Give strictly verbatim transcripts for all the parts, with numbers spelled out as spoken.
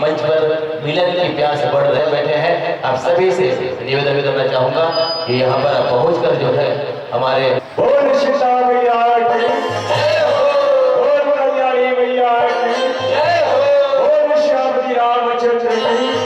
मंच पर मिलन की प्यास बढ़ रहे बैठे हैं। आप सभी से निवेदन करना चाहूंगा कि यहाँ पर पहुंचकर जो है हमारे बोल सीता मैया की, बोल कल्याणी मैया की, बोल श्यामजी रामचंद्र की।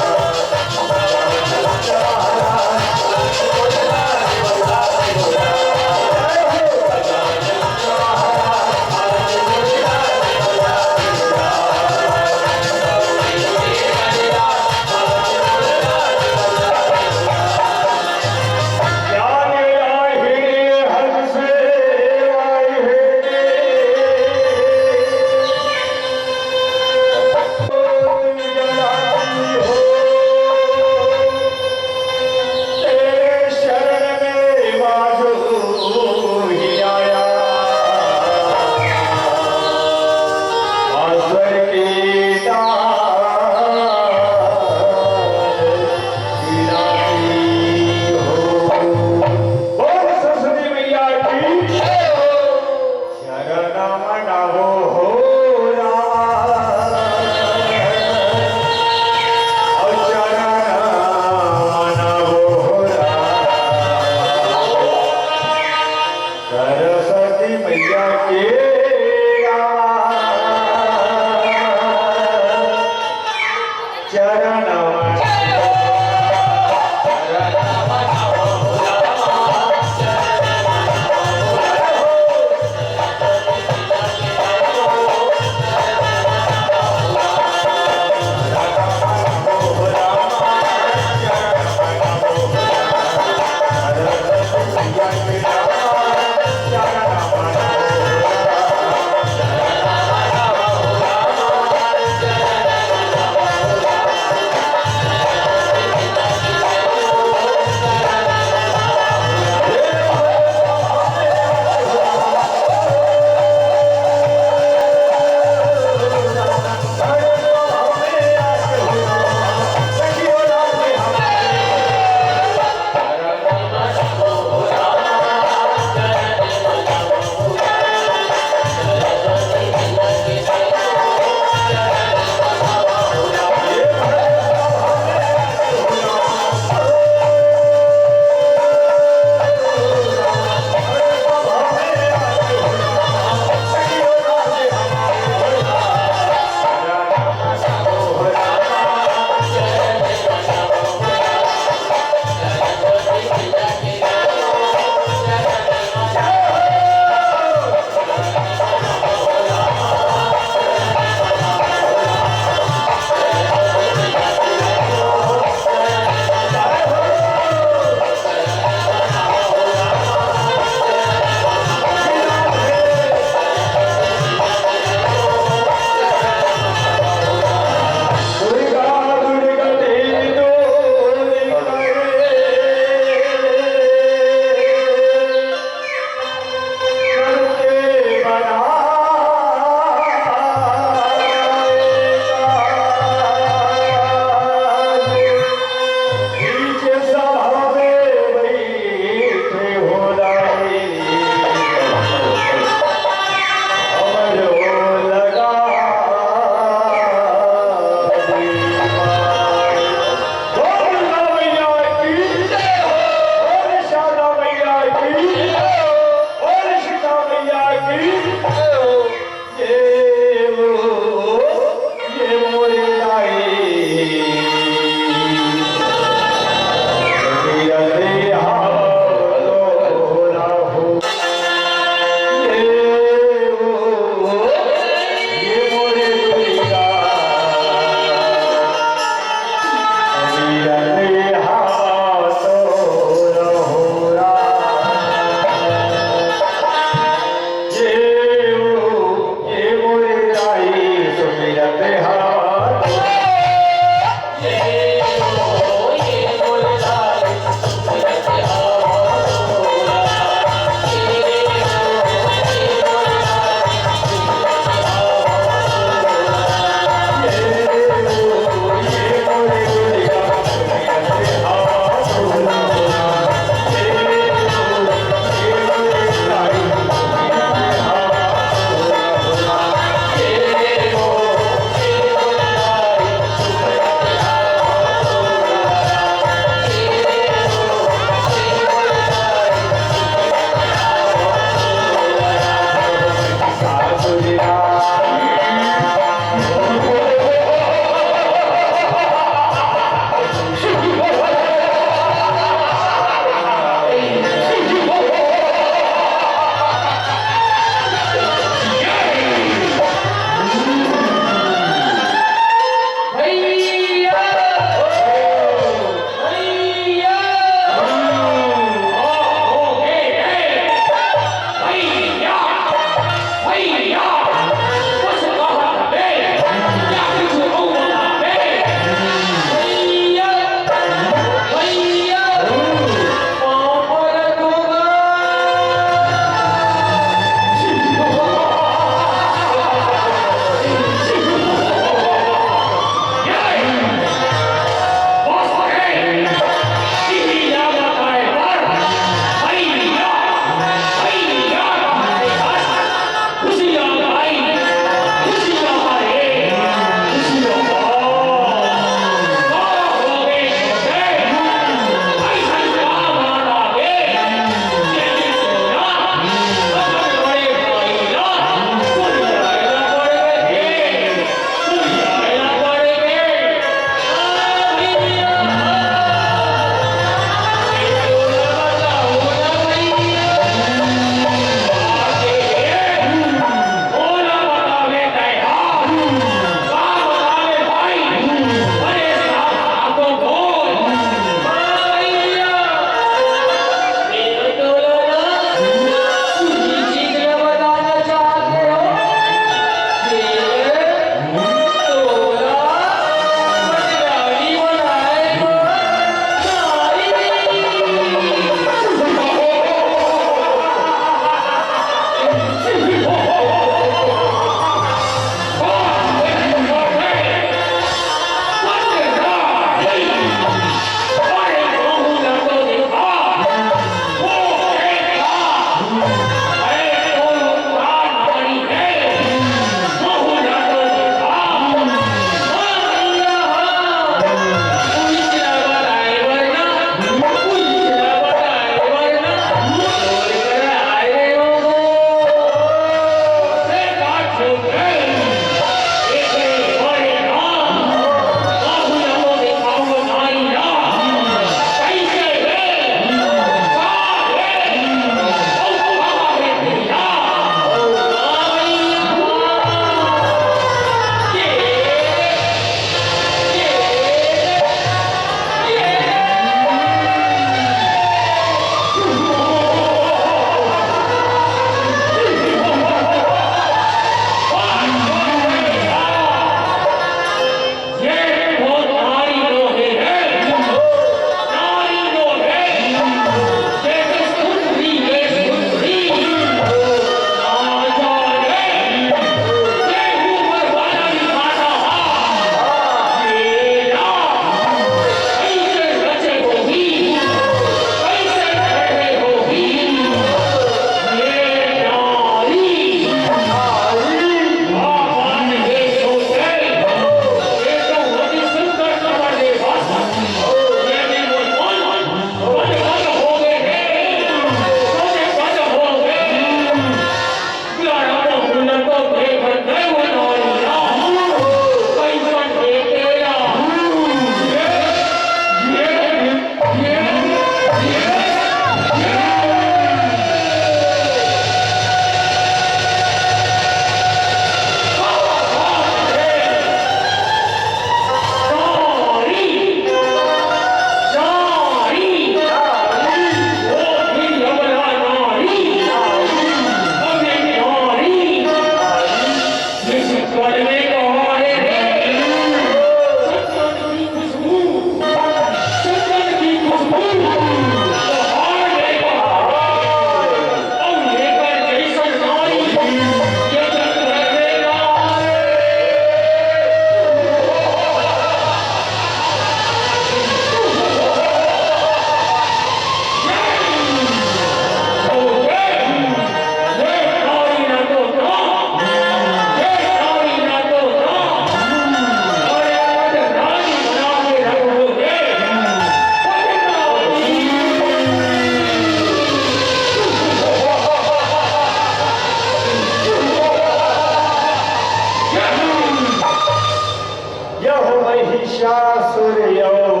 महिषासुर अउ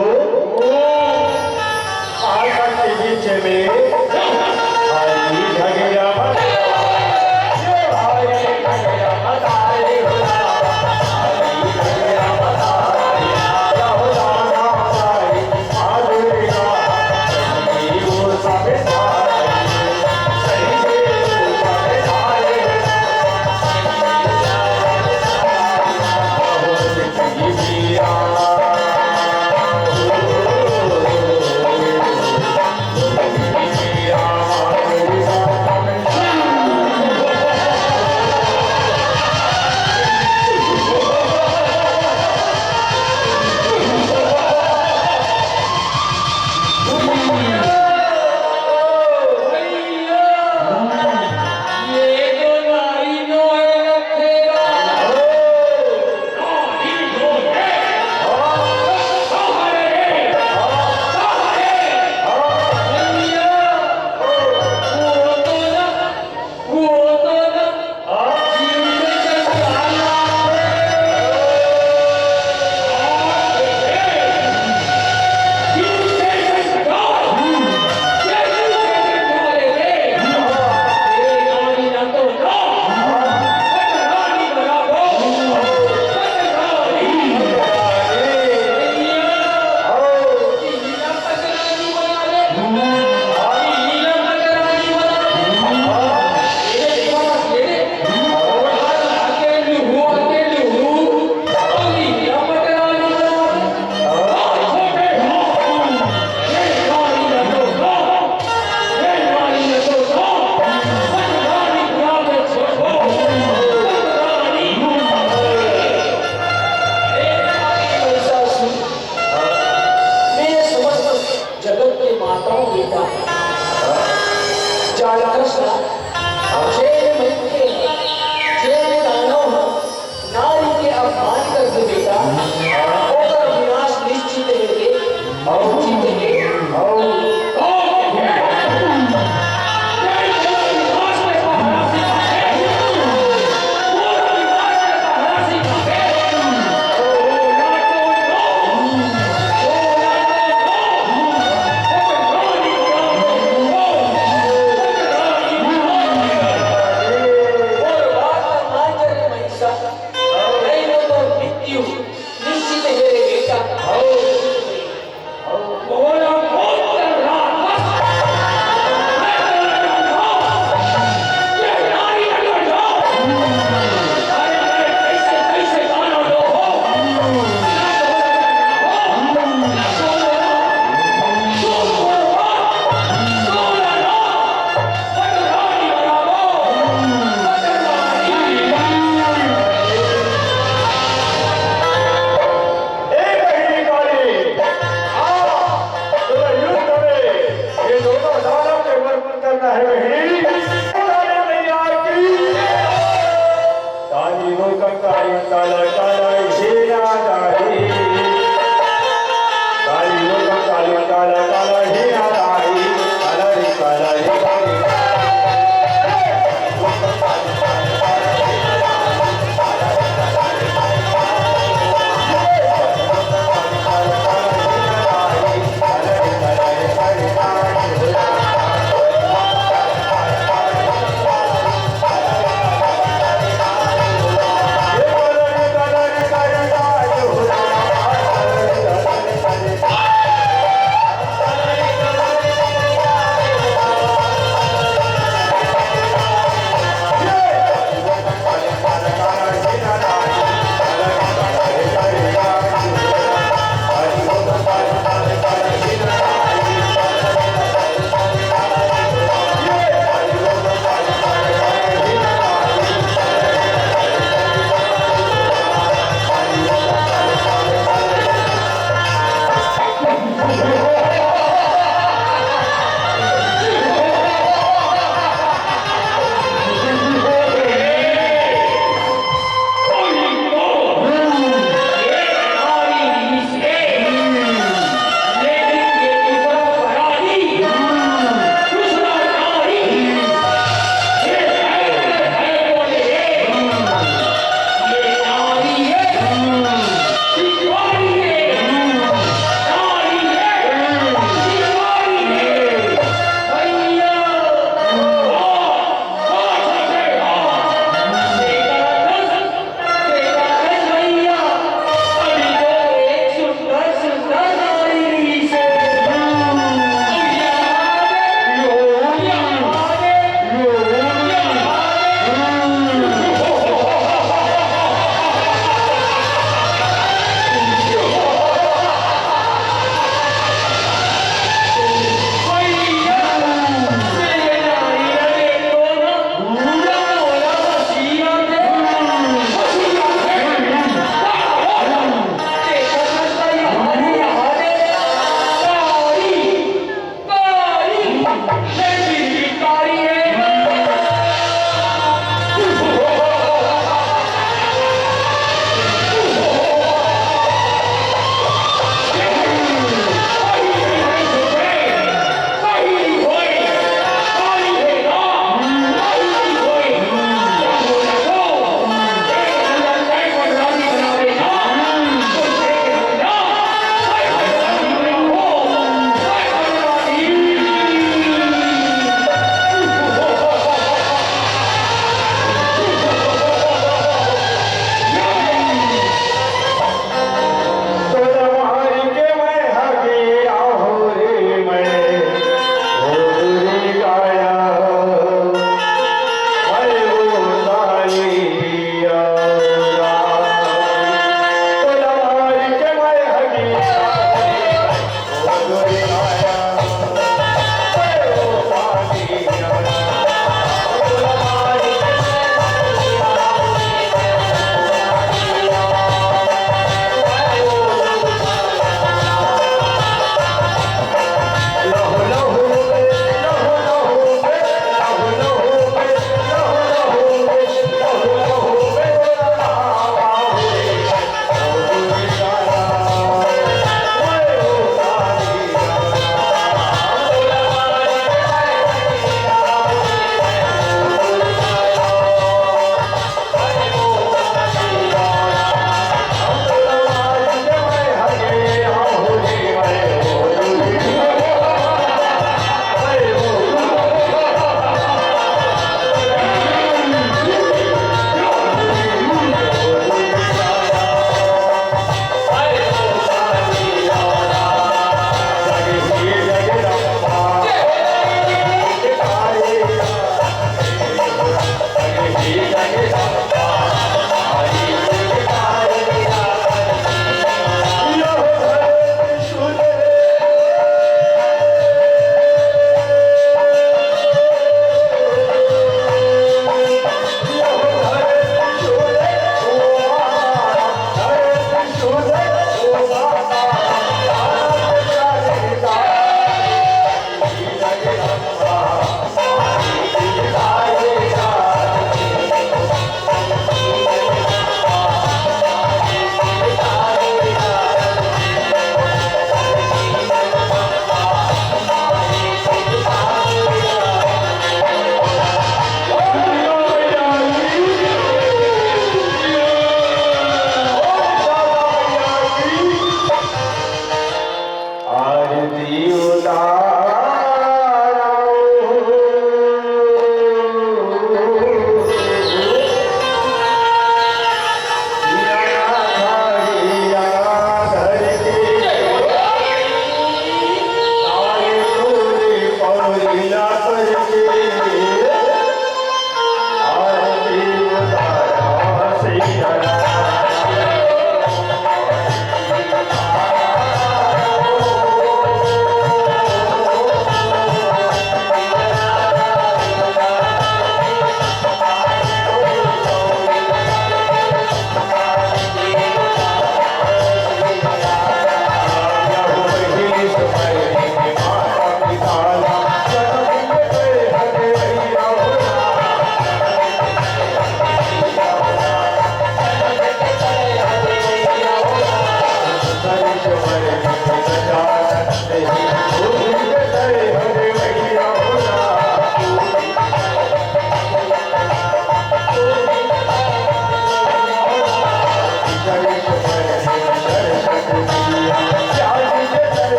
आसक के बीच में भाई झगड़ा मत, ये भाई झगड़ा मत आए हो राम, भाई झगड़ा मत आए, या हो राम, भाई माधुरी का, ये वो सब सारे, ये वो सब सारे।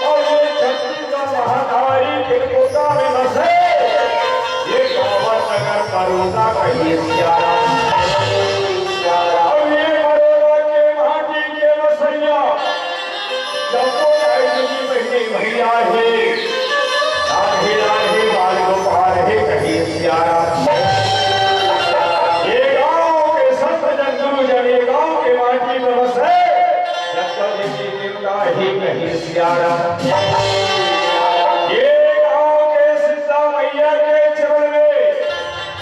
और ये छत्तीसगढ़ महाकाली के कोटा में बसे, ये कांवर नगर का रोजा कहिए सिया राम। और ये मरोड़ा के माटी के बसैया, जब वो लाइट की बहनी भैया है, राधे राधे बाल गोपाल है कहिए सिया राम। ये गांव के संत जन गुरु जन ये गांव के माटी में बसे, जब तक इनकी देवता ही कहिए सिया राम। ये गांव के सीता मैया के चरण में,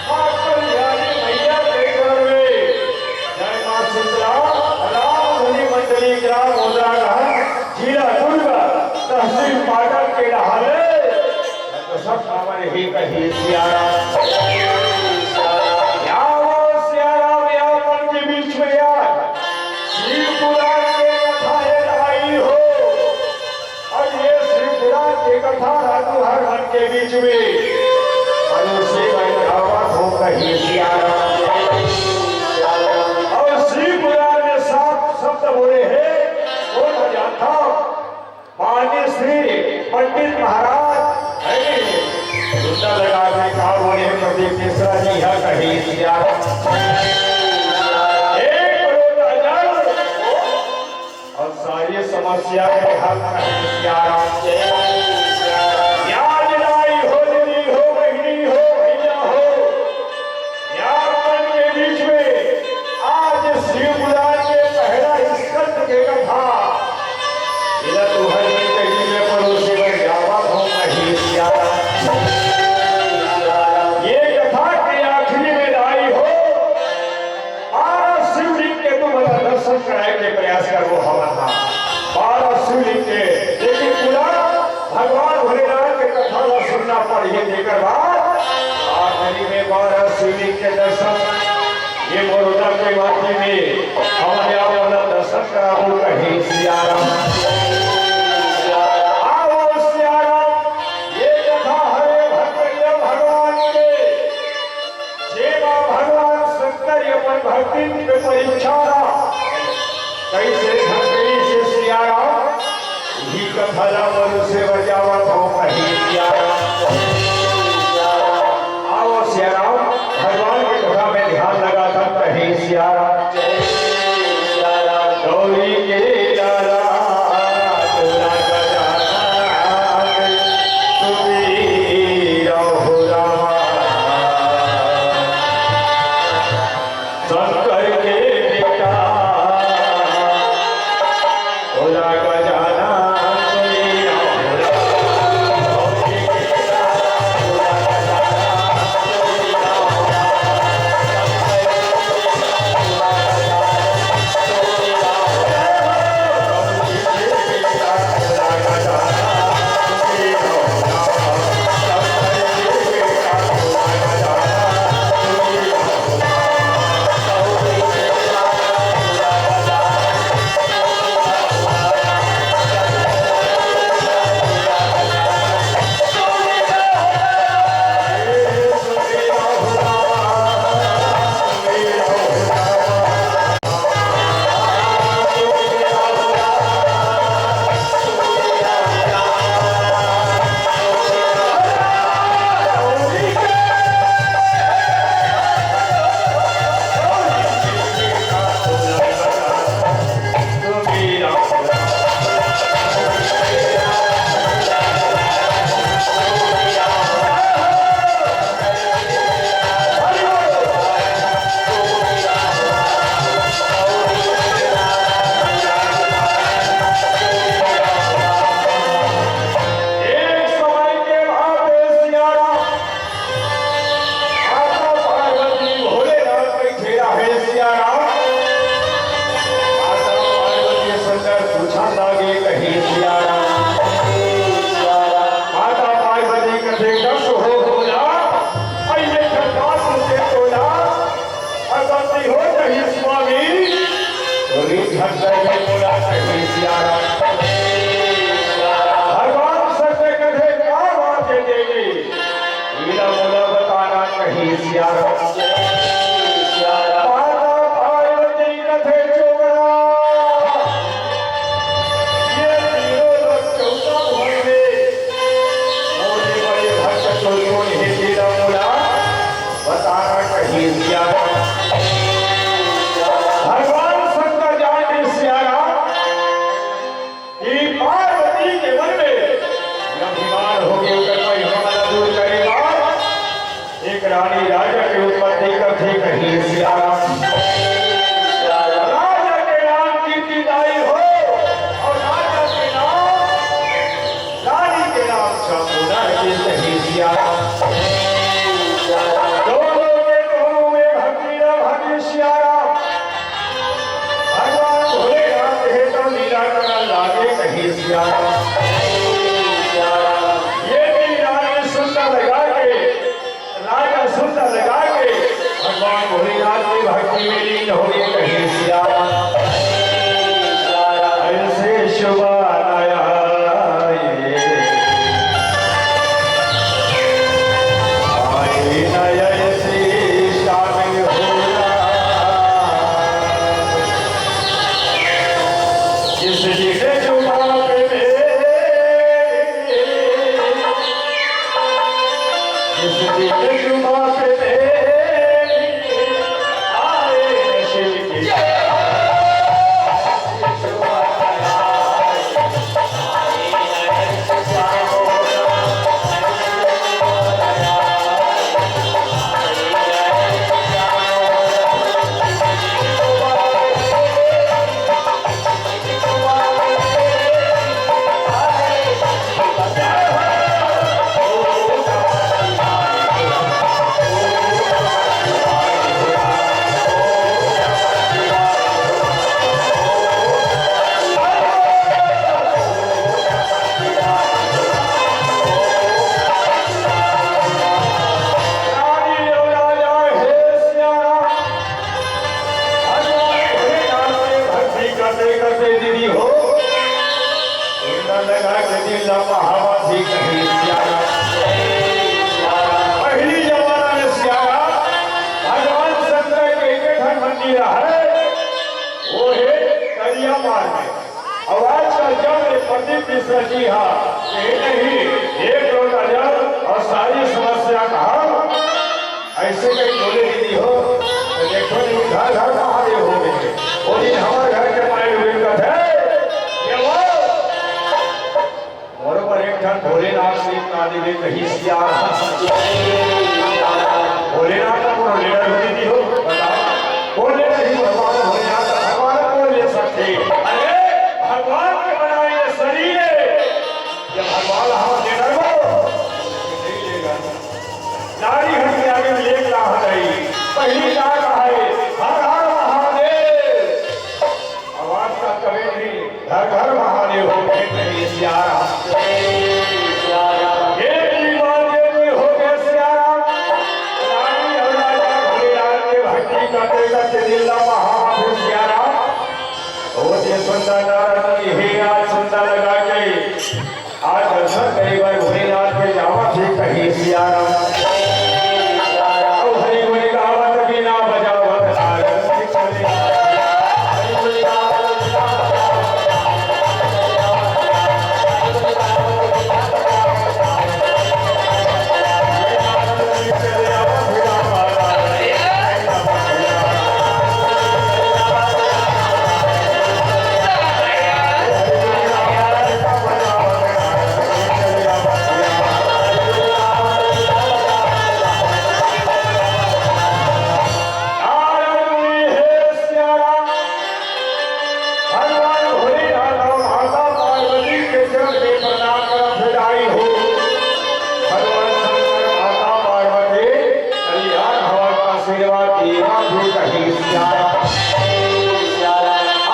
माँ कल्याणी मैया के चरण में, जय माँ शीतला, राम धनी मंडली, ग्राम ओदरा, जिला दुर्ग, तहसील पाटन के रहले, तो सब कांवर ही कहिए सिया राम। या वो सिया राम, या अपन के बीच में यार, शिव पुराण के कथा एक आई हो। और ये शिव पुराण के कथा राजू हर मन के बीच में, और उसे मैं गावा हो कहिए सिया राम। और शिव पुराण में सात शब्द बोले हैं, वो तो जानता हूँ। माननीय श्री पंडित महाराज, है नहीं? सुंदर लगा के का बोले प्रदीप मिश्रा जी, यह कहिए सिया राम। एक लोटा जल और सारी समस्या के हल कहिए सिया राम। या जनाई हो, दीदी हो, बहनी हो, भैया हो, या मन के बीच में आज शिव पुराण के पहला स्कंद के कथा, इधर तुहर जी के जी में परोसे बर जावा हो कहिए सिया राम। ये कथा के आखिरी में लाई हो, बारह शिवलिंग के तुम दर्शन कराए के प्रयास करबो हमन हा। बारह शिवलिंग के, लेकिन पूरा भगवान भोलेनाथ के कथा ला सुनना पड़ही, तेकर बाद आखिरी में बारह शिवलिंग के दर्शन। ये बड़ौदा के माटी में हमन आप वाला दर्शन कराबो कहिए सिया राम। आओ सिया राम, ये कथा हरे भक्त भगवान के जेमा भगवान शंकर अपन भक्तिन के परीक्षा ला कइसे धरती से सिया राम, इही कथा ला मनुष्य बचावत हो कहिए सिया राम। आओ सिया राम, भगवान के कथा में ध्यान लगा था कहिए सिया राम। गौरी के लाला, तोरा गजानन, सुनी रहो राम। शंकर के बेटा, तोरा गजानन, सुनी रहो राम। शंकर भी बोला कहीं सियारा। भगवान शंकर कथे का बात हे देवी, इला मोला बताना कहीं सियारा। माता पार्वती कथे चोकरा, ये तीनों लोग चौदह भुवन में मोरे बड़े भक्त चोरी होने हे तेरा मोला बताना कहीं सियारा। भगवान शंकर जाने सियारा कि पार्वती के मन में अभिमान हो गया, ओकर महिमा ला दूर करे बर एक रानी राजा के उत्पत्ति करथे कहीं सियारा। राजा के नाम कीर्तिदाई हो और राजा के नाम रानी के नाम चामुंडा के कहीं सियारा। दोनों के दोनों में भक्ति ना भक्ति सियारा। भगवान भोलेनाथ हे तो लीला करा लागे कहीं सियारा। ये भी रानी सुंदर लगा के राजा सुंदर लगा के भगवान भोलेनाथ की भक्ति में लीन हो गए कहीं सियारा। ऐसे शुभ आया, आए न ऐसे शामिल होना। जिस दिन जुमा पे मेरी, जिस दिन जुमा पे मेरी आए नसीब की। रानी और राजा हे सियारा, भगवान भोलेनाथ के भक्ति करते करते दीदी हो, सुंदर लगा के दिल ला बहावा भी कहीं सियारा। पहली जमाना में सियारा भगवान शंकर के एक ठन मंदिर है, वो है करिया मार में। और आजकल जब ये प्रदीप मिश्रा जी हा कहीं नहीं, एक लोटा जल और सारी समस्या का हल, ऐसे कहीं बोले दीदी हो, तो देखो नहीं, घर घर महादेव हो गए। वो दिन हमारे घर के माइंड में कथे, ये वो, बरोबर एक ठन भोलेनाथ से ना देवे कहीं सियारा। भोलेनाथ का कोनो लीडर हो दीदी हो, बताओ। कौन ले नहीं भगवान भोलेनाथ का, भगवान कौन ले सकते? अरे, भगवान के बनाए ये शरीर है, ये भगवान हम लीडर हो, नहीं लेगा। नारी हट के आगे लेख ला हटाई। पहली का कहा है, हर हर महादेव। आवाज का कभी नहीं, घर घर महादेव हो गए कहीं सियारा। ये भी महादेव भी हो गए सियारा। रानी और राजा भोलेनाथ के भक्ति करते करते दिल ला महादेव सियारा। ओ ये सुंदर नारद की हे आज सुंदर लगा के आज दर्शन करे बर भोलेनाथ के जावत हे कहीं सियाराम। अउ हरि गुण गावत बीना बजावत आरती करे। भगवान भोलेनाथ अउ माता पार्वती के चरण में प्रणाम करत हे दाई हो। भगवान शंकर, माता पार्वती, कल्याण भवा का आशीर्वाद देवा भी कहीं सियारा।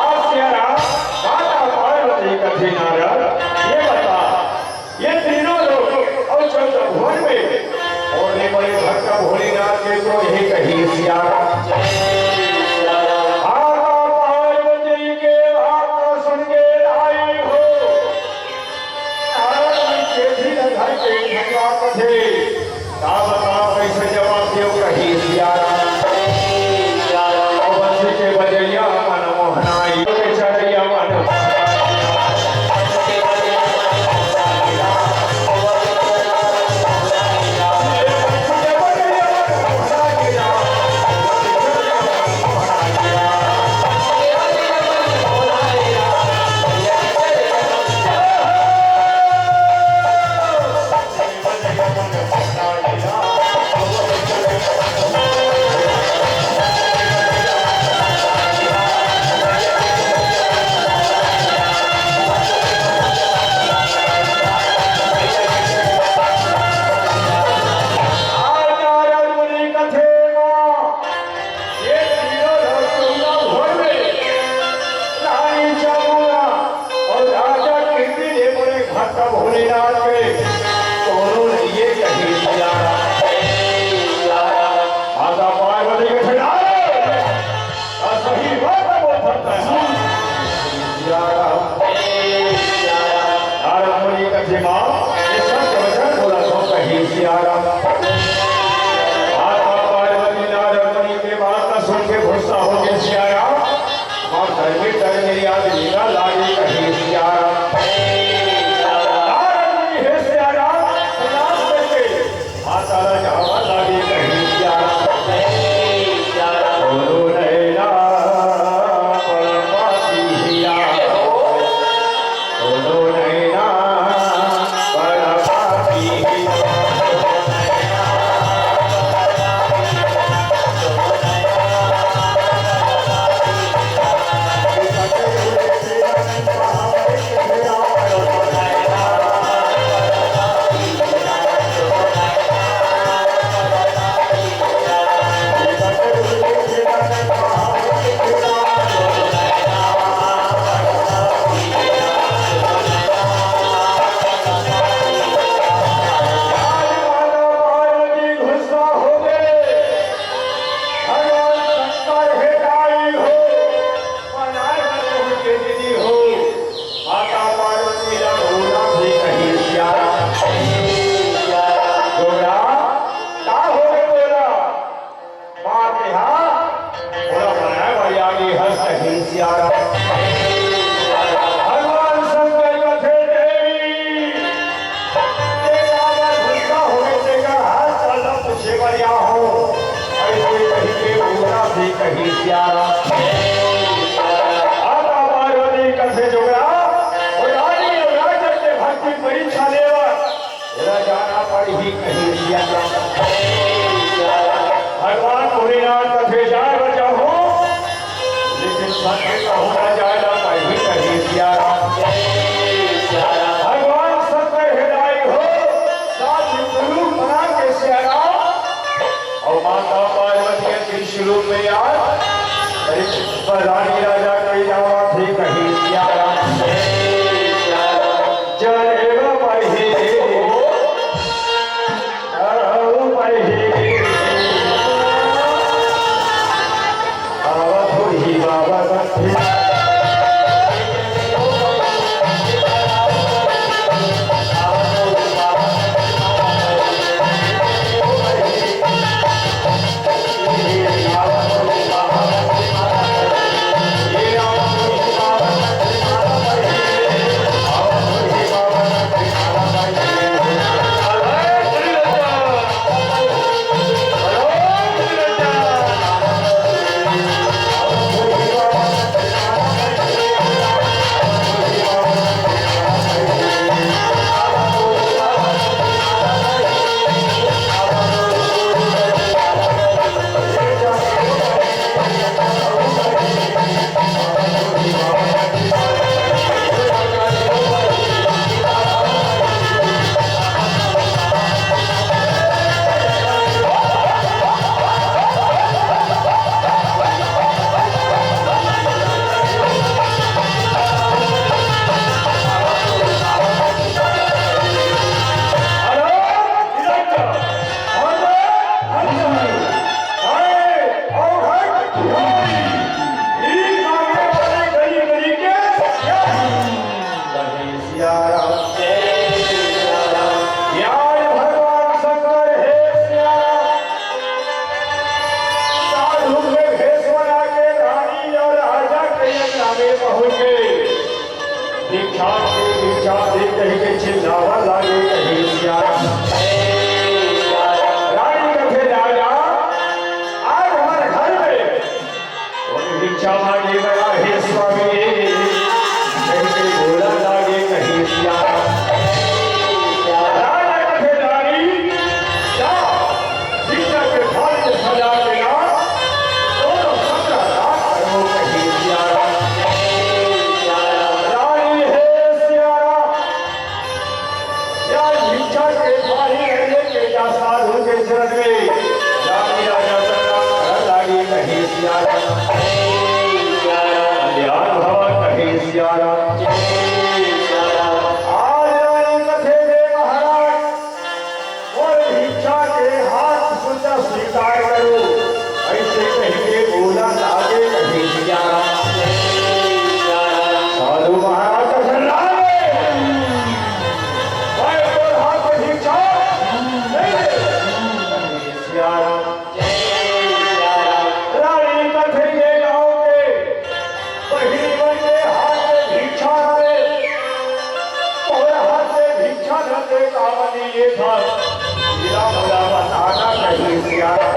आज सियारा, माता पार्वती कथे नारद, ये बता, ये तीनों लोग अउ चौदह भुवन में और ये बड़े भक्त भोलेनाथ के तो ये कहीं सियारा। माता पार्वती के आगे हंस कहे सियारा। भगवान शंकर कथे देवी, तें काबर गुस्सा होगे, तेकर हाल चाल ला पूछे बर आए हों। अइसे कहिके बोलथे कहे सियारा। माता पार्वती कथे जोगरा, ओ रानी, ओ राजन के भक्ति परीक्षा लेवत ओला जाना पड़ही कहे सियारा। भगवान भोलेनाथ कथे जाए बर चाहूं, लेकिन संग कहूं ना जाए ला पड़ही कहे सियारा। भगवान शंकर हे दाई हो, सात रूप बना के सियारा। अउ माता पार्वती के त्रिशूल में यार, अरे, रानी राजा के जावत हे कहे सियारा। जय देवा पड़ही, अउ पड़ही, आवत होही बाबा कथे। सियाराम। यार भगवान शंकर हे सियाराम। साधु के भेष बना के रानी अउ राजा के अंगना में पहुंच गे। भिक्षा दे, भिक्षा दे कहि के चिल्लावा लागे कहे सियाराम। रानी कथे राजा, आज हमर घर में कोई भिक्षा मांगे बर आए हे स्वामी, कहि के बोला लागे कहे सियाराम। राजा कथे रानी, जा, भिक्षा के थाली सजा के ला, दोनों सत्र रात करो कहे सियाराम। रानी हे सियाराम, या भिक्षा के थाली लेके जा साधु के चरण में। रानी राजा प्रणाम करन लागे कहे सियाराम। कल्याण भवा कहे सियाराम। आज रानी कथे हे महाराज, मोर भिक्षा के हाथ सुद्धा स्वीकार करो। अइसे कहि के बोला लागे कहे सियाराम। साधु महाराज कथे रानी, मैं तोर हाथ में भिक्षा नहीं दे। सियाराम। रानी कथे ये गाँव के बहिनी मन के हाथ में भिक्षा हरे, तोर हाथ में भिक्षा न दे कामनी ये था। मेरा भला बताना कहे सियाराम।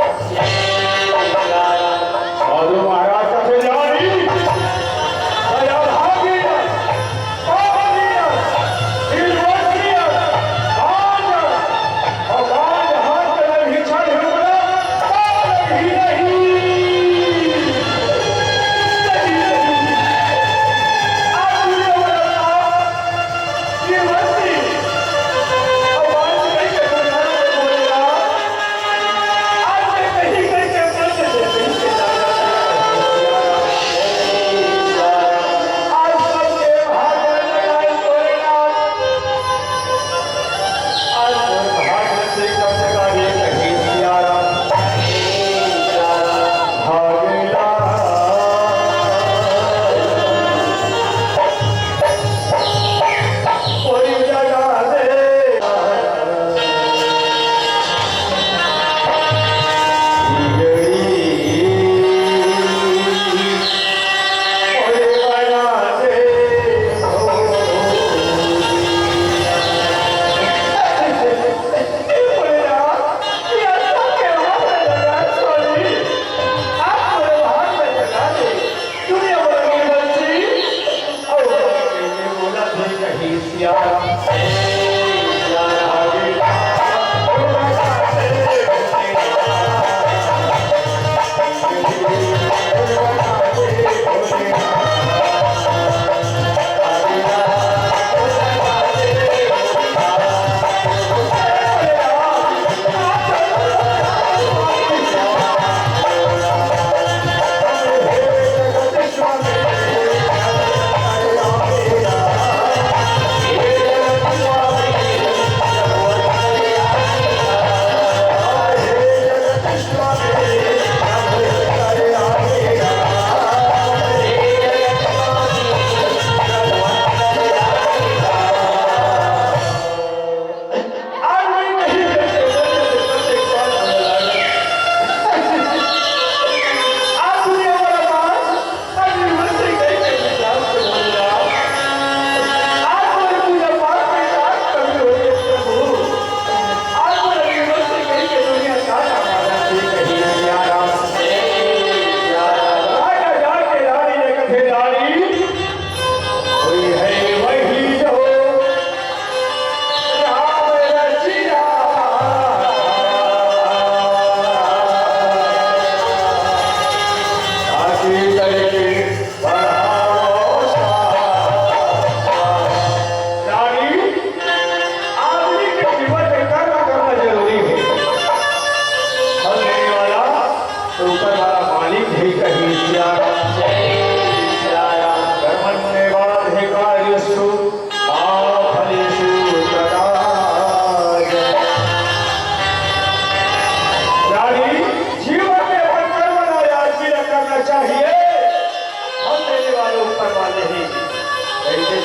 साधु महाराज कथे रानी, दया भागी, पावनी, दिलवंती, बाज, अउ बाज हाथ में भिक्षा झुकना, पावनी नहीं। नहीं, नहीं। आप मुझे बताओ, दिलवंती, अउ बाज नहीं।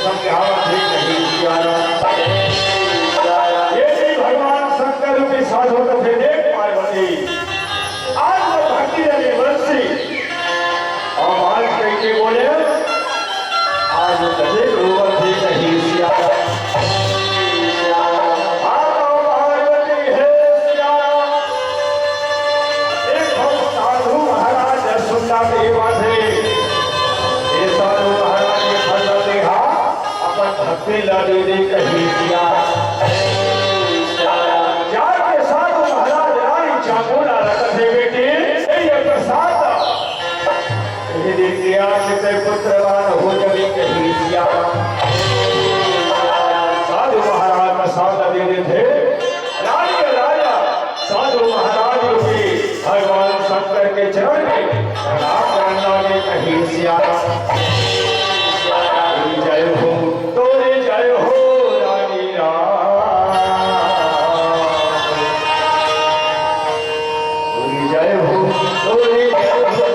समझावत हे कहीं सियारा। ये श्री भगवान शंकर रूपी साधु कथे, देख पार्वती, आज वो भक्ति रंग बंसी और आज कह के बोले, आज कथे रोवत हे कहीं सियारा। माता पार्वती हे सियारा। एक ठो साधु महाराज सुनता देवा थे। ये साधु महाराज ये फल देहा, अपन भक्ति ला दे दे कहीं सियारा। जाके साधु महाराज रानी चामुंडा ला कथे, बेटी, ये प्रसाद, ये दे के आज ते पुत्रवान हो जबे कहीं सियारा। साधु महाराज प्रसाद दे देथे। रानी के राजा साधु महाराज रूपी भगवान शंकर के चरण में प्रणाम करन लागे कहीं सियारा। जय हो, तोरे जय हो रानी राम। जय हो, तोरे जय हो।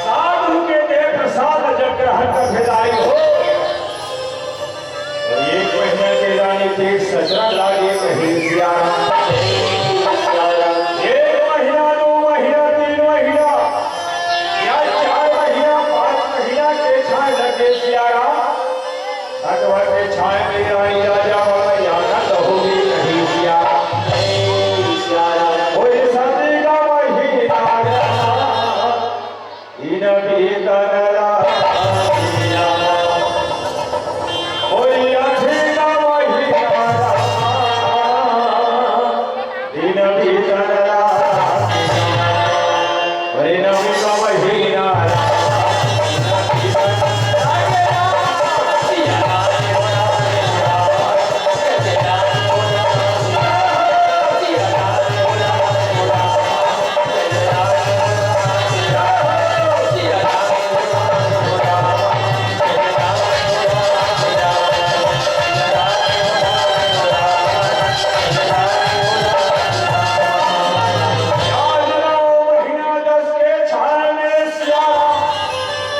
साधु के देह प्रसाद जब ग्रहण कर भेदाई हो, और एक महीना के रानी पेट सचरा लागे कहीं सियारा। एक महीना, दो महीना, तीन महीना, या चार महीना, पाँच महीना के छाए लगे सियारा। भगवत छाए में रानी राजा वाला याद होगी कहीं सियारा। कोई सर्दी का महीना, इन भीतर राखिया। कोई अठीना महीना, इन भीतर राखिया। अरे नवी का महीना,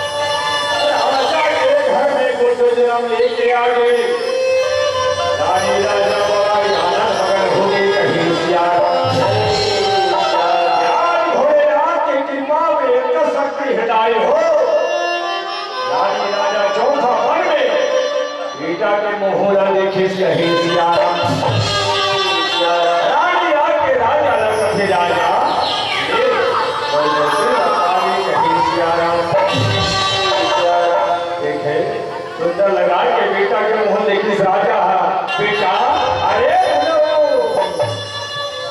राजा के घर में गुड्डू जन्म लेके आ गई। रानी राजा बड़ा आनंद मगन हो गई कहीं सियारा। आज भोलेनाथ की कृपा में एक शक्ति हटाई हो। रानी राजा चौथा वन में बेटा के मुहूर्त देखे कहीं सियारा। रानी आके राजा लगा थे राजा। ए, और जैसे बतावे कहीं सियारा। देखे, सुंदर लगा के बेटा के मुंह देखिस राजा हा। बेटा, अरे बोलो,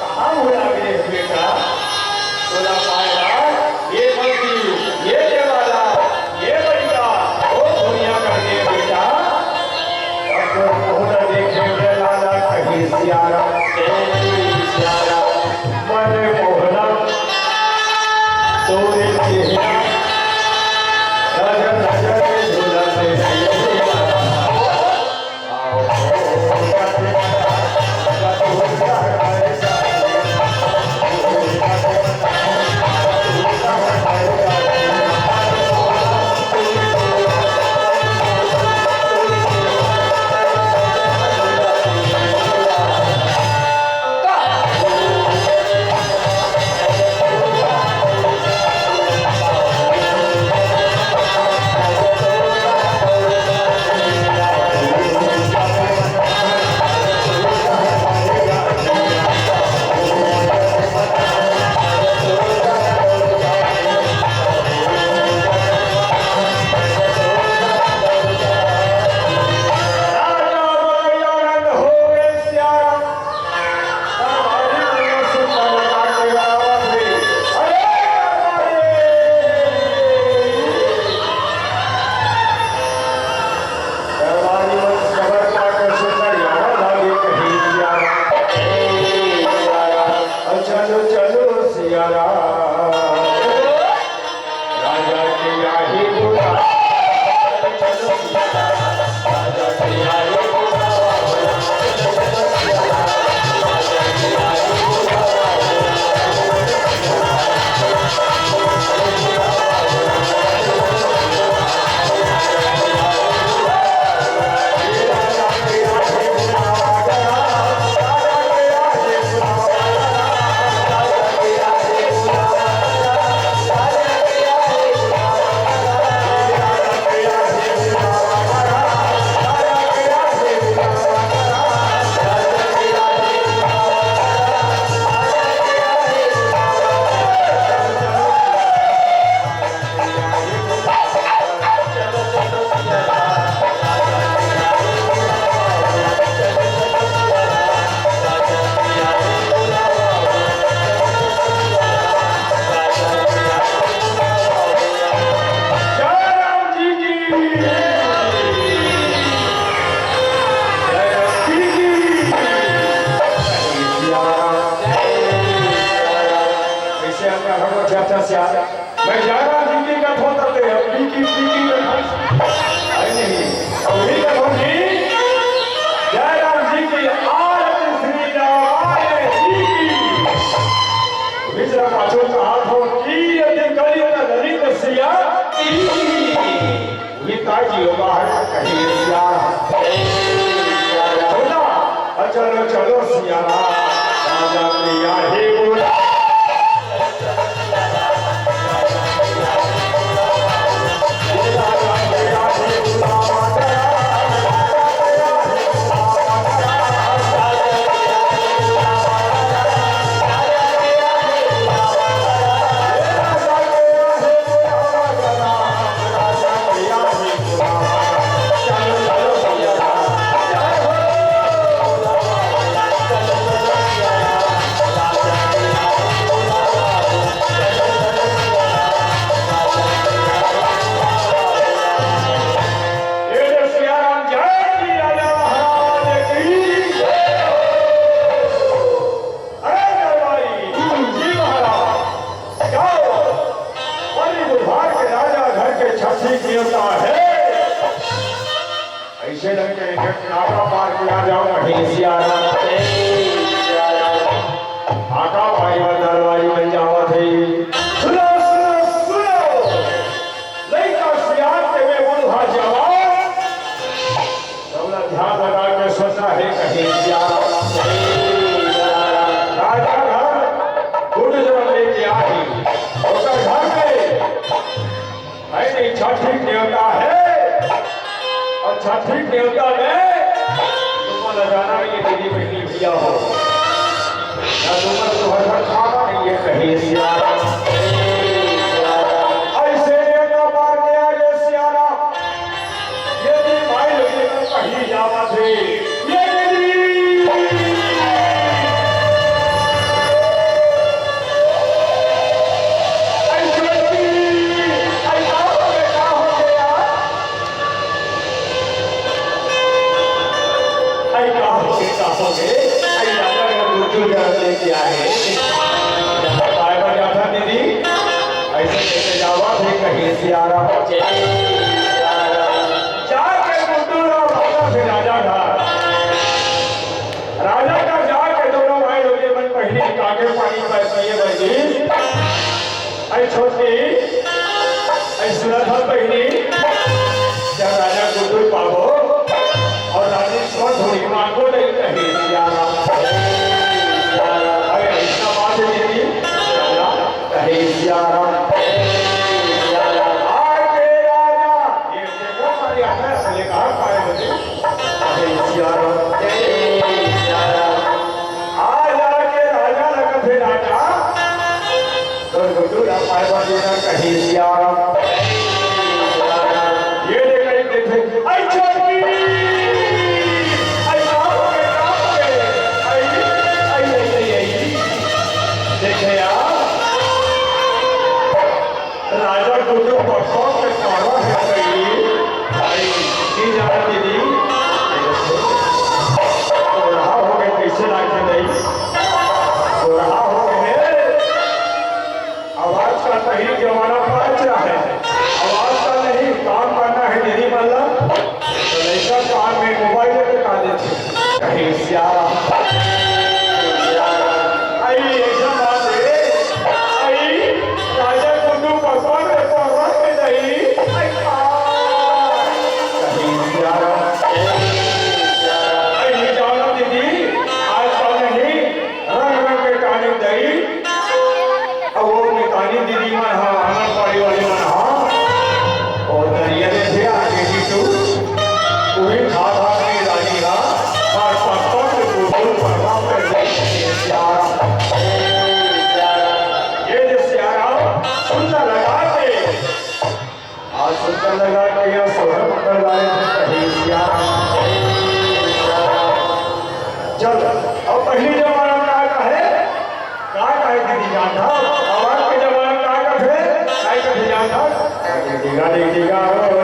कहाँ भुला गए बेटा? बोला पायला, ये बंसी, ये देवाला, ये बंटा, वो दुनिया कर दे बेटा। अब तो मुंह न देखे बेला ना कहीं सियारा, ए सियारा। मरे मोहना, तोरे चेहरा, नजर नजर में झूला से नहीं। नाका पार किया जाओ, कहे सियाराम। आका भाई बंदरवारी में जावत हे। सुनो, सुनो, सुनो। लइका सियान के में बूढ़ा जवान। सबला ध्यान लगा के सोचा हे, कहे सियाराम। राजा घर गुड जन्म लेके आही। ओकर घर में अरे छठी देवता हे, अउ छठी देवता में तुमन ला जाना नइ हे, दीदी बहिनी भइया हो, ना तुमन तुहर घर खाना नइ हे, कहे सियाराम। अइसे देवता मार के आगे सियाराम, ये दीदी भाई लोग ये तो कहीं जावत हे। ये दीदी। अई छोटकी, अई का हो गे, का हो गे यार? अई का हो गे, का हो गे? अई राजा का दूसरी जगह लेके आए। काय बर जाथा दीदी? अइसे कइसे जावत हे, कहे सियाराम। जाके गुड्डू राम आता फिर राजा घर। राजा घर जाके दोनों भाई लोग मन पहिली काके पानी पर पिए बर जी। अई छोटी, अई सुनत हस बहिनी, जब राजा गुड्डू पाबो अउ रानी छोट हुई मांगो नहीं, कहे सियाराम। अरे अइसना बात हे दीदी, कहे सियाराम। आके राजा, ये देखो हमारी आज्ञा से लेकर पाए बजे। जय सिया राम, जय सिया राम। आज आके राजा लगत हे राजा, तो गुड्डू राम पाए बजे ना कहे सिया राम। ये देख, ये देख, आई छोटी, आई बाप रे, बाप रे, आई, आई, आई, आई, आई। देखे यार, राजा गुड्डू परसों के पारा हे कई। भाई, की जान दीदी? सोरहा हो गे, कइसे लागथे नहीं? सोरहा हो गे। अब आजकल नहीं, जमाना बदल रहा है। अब आजकल नहीं, काम करना हे दीदी मन ला। तो लइका कान में मोबाइल लेके का देथे? कहे सियाराम। आई, अइसन बात हे। आई, राजा गुड्डू पकवान में पकवान में दही। आई, आ। कहे सियाराम। आई, नहीं जाओ ना दीदी, आजकल नहीं, रंग रंग के काली दही। अब वो मितानी दीदी मन ह, आंगनबाड़ी वाली मन ह, वो दरिया में थे आगे की तू, वही खा खा के रानी ह, और पत्तों के गुलगुल परमा पे दे सियारा। ये जो सियारा सुंदर लगा के आज सुंदर लगा के या सोहर मंगल गाए थे, कहे सिया राम। चल, अब पहिली जमाना का का हे? का का हे दीदी जान था? अब आज के जमाना का का थे? का का थे जान था? दीदी गा, दीदी गा, ओ,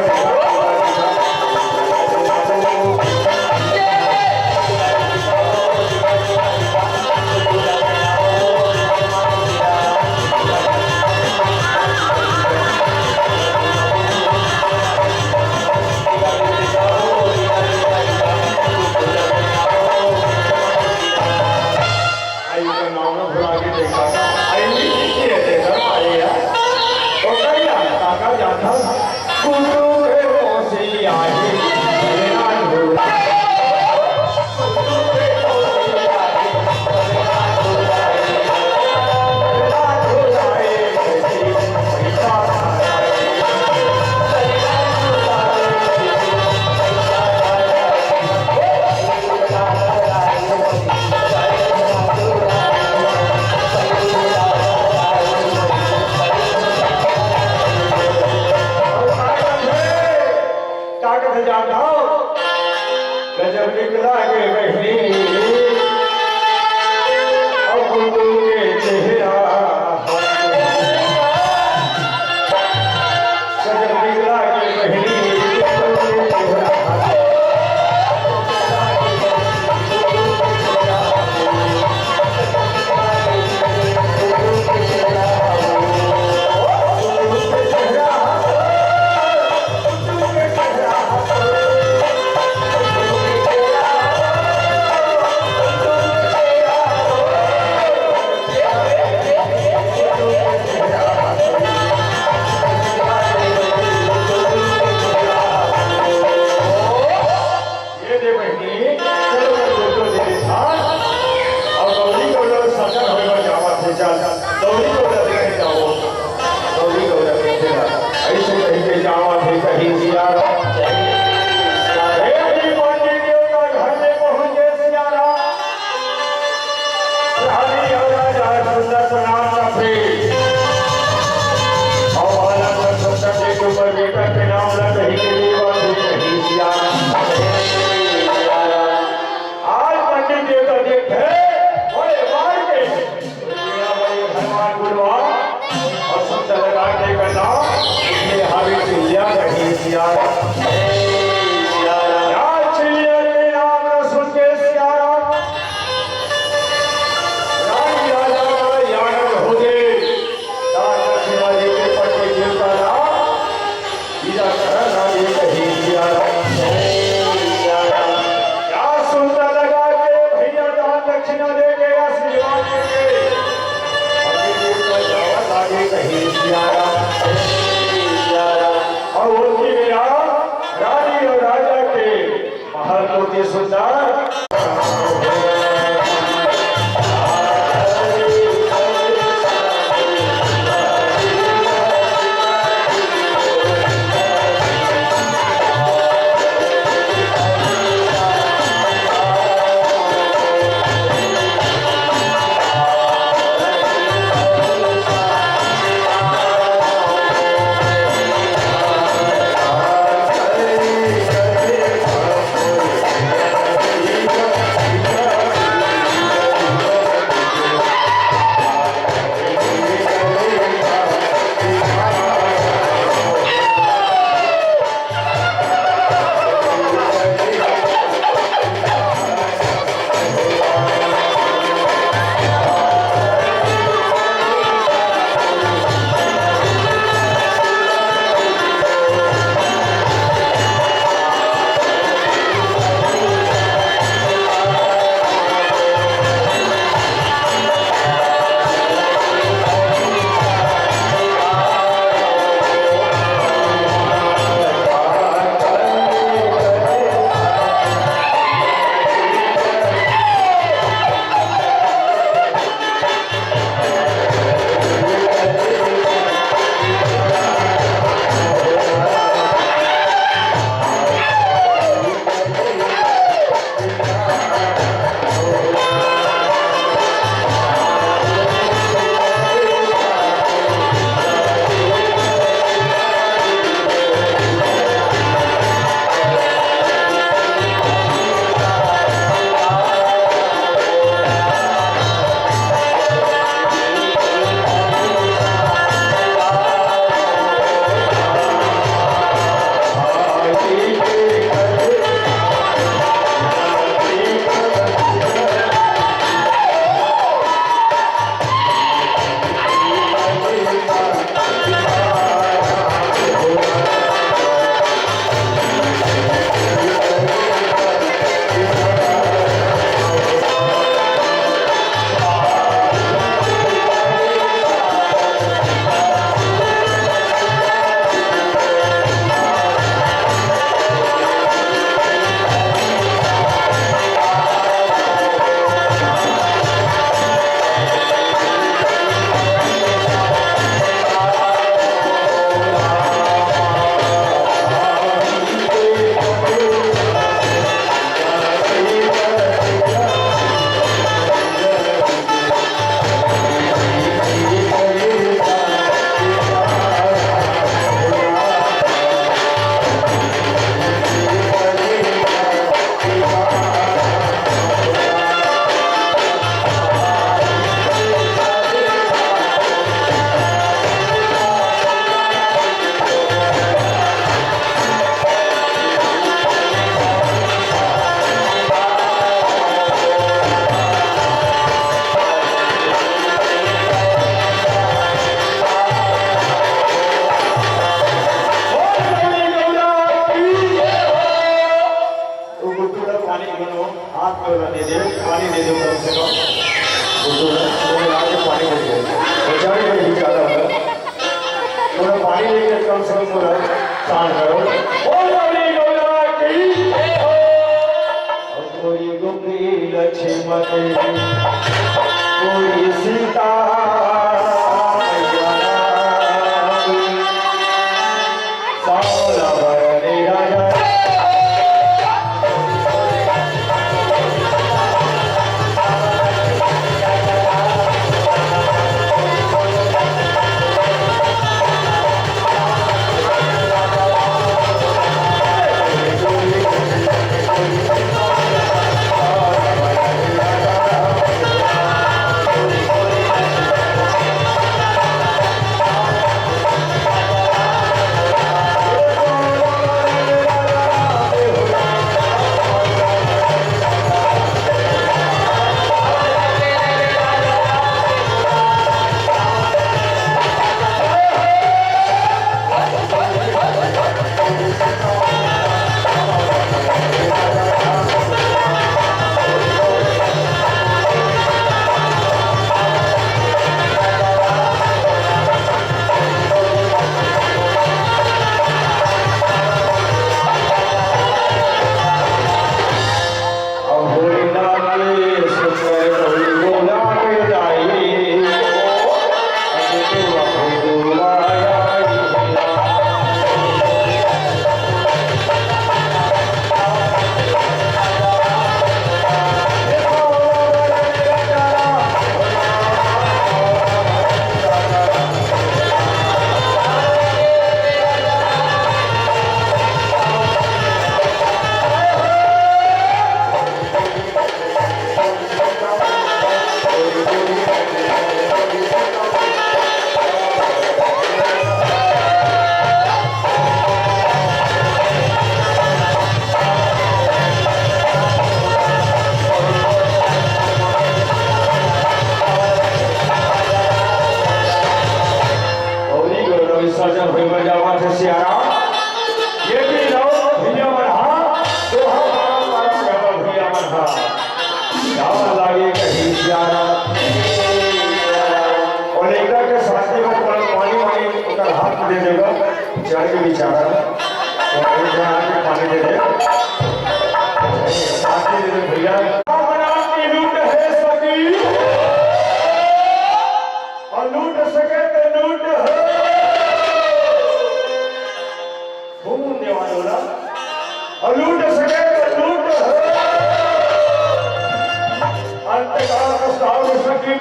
आई का नाम ना भुला के देखा। आई नहीं, नहीं रहते सर, आए यार। ओ कहिया, काका जाता। कुटुम है मौसी आई, ना भुला। का कथे जात हव? गजब निकला के बहिनी, अब गुड्डू के चेहरा। गजब निकला के बहिनी, गुड्डू के चेहरा। हर कोटि सुंदर। वो गुड्डू ला पानी बनो, हाथ में ला दे दे, पानी दे दो कम से कम। गुड्डू ला, वो ला के पानी दे दे। वो जाने में भी ज्यादा होगा। थोड़ा पानी लेके कम से कम थोड़ा शांत करो। बोल बड़ी गौरा की जय हो। कोई गोपी लक्ष्मण, कोई सीता मैया राम।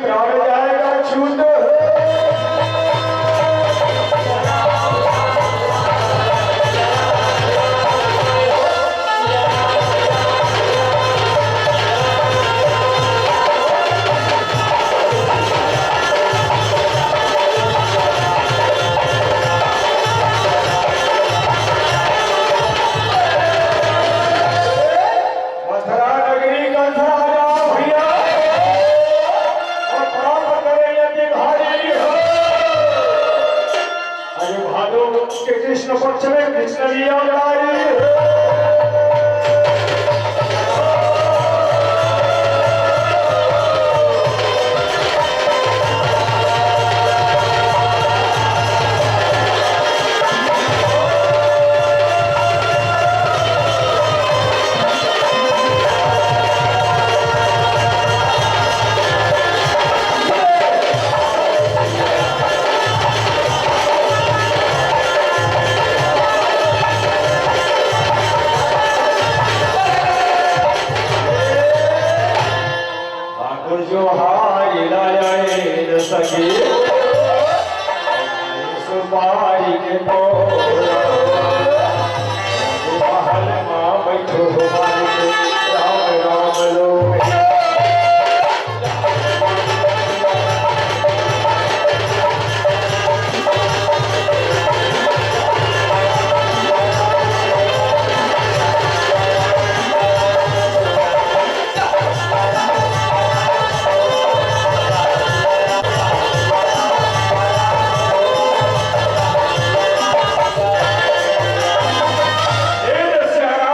प्राण जाएगा छूट। मथुरा नगरी कंस राजा भैया, और पाप करे यदि भारी हो। अरे भादो के कृष्ण पक्ष में कृष्ण लीला जारी हो। ठाकुर जो हारी लाइन सखी, सुपारी के तोरा, महल मा बैठो हो मालिक, राम राम लो। ए दशहरा,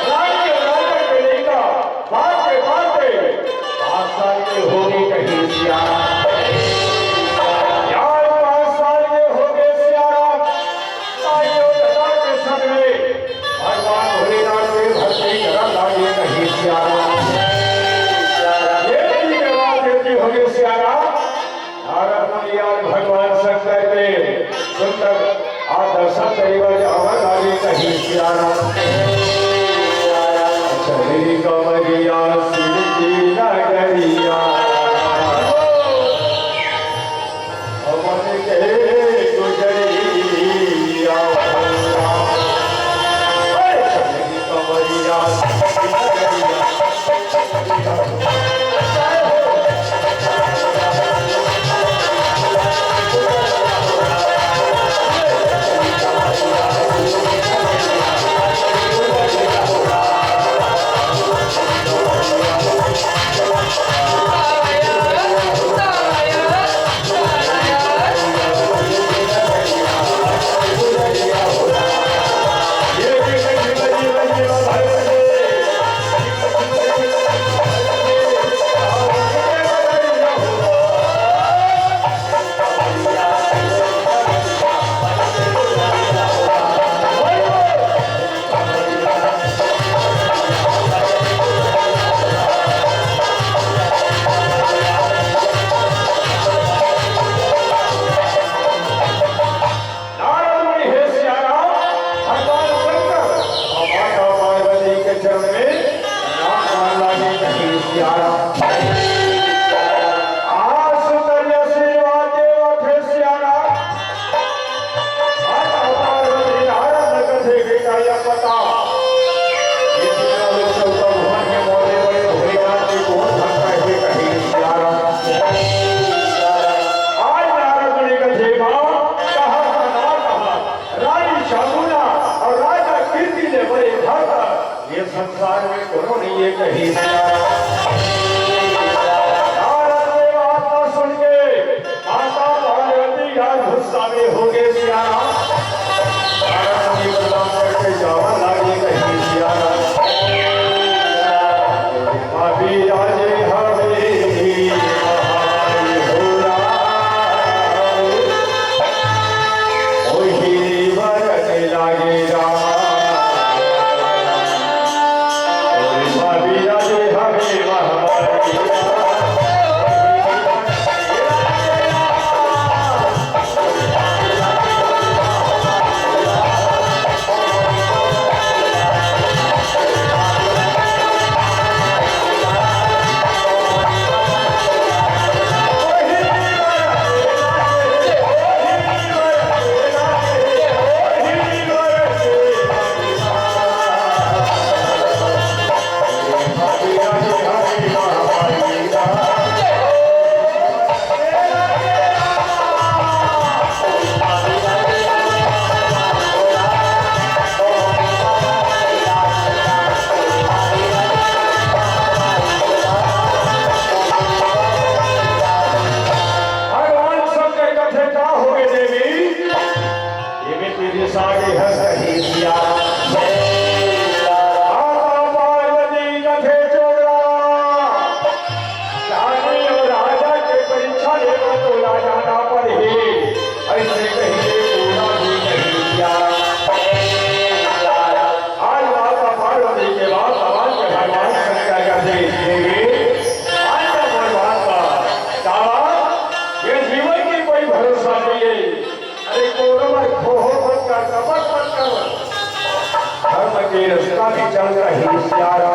रानी और राजा के लइका, बात पे बात पे, पाँच साल के हो गे कहे सियारा। यार, पाँच साल के हो गे सियारा। अयोध्या के संग में भगवान भोलेनाथ के भक्ति करन लागे कहे सियारा। ये भी के बाद ये भी हो गे सियारा। नारद मुनि आज भगवान शंकर के सुंदर आ दर्शन करे बर जावन लागे कहे सियारा। चली कमरिया शिव की नगरिया। पवन के गुजरिया। अरे चली कमरिया शिव की नगरिया। नारद मुनि हे सियाराम, भगवान शंकर और माता पार्वती के चरण में प्रणाम करन लागे कहे सियाराम। आज सुंदर आशीर्वाद देवत हे सियाराम। माता पार्वती नारद ल कथे बेटा या पता, ये तीनों लोग चौदह भुवन में मोरे बड़े भोलेनाथ जी कोन भक्त हे कहे सियाराम। आज नारद मुनि कथे माँ, कहा था ना कहा, रानी शामुना और राजा कीर्ति ले बड़े भक्त ये संसार में कोनो नहीं है कहे सियाराम। नारद के बात ना सुन के माता पार्वती आज गुस्सा में हो गे सियाराम। नारद मुनि प्रणाम करके जावन लागे कहे सियाराम। पापी राजे हवे महाबली हो राम। ओही वरन लागे राम। ओही भाभी राजे हवे वह रस्ता भी चल रही सियारा।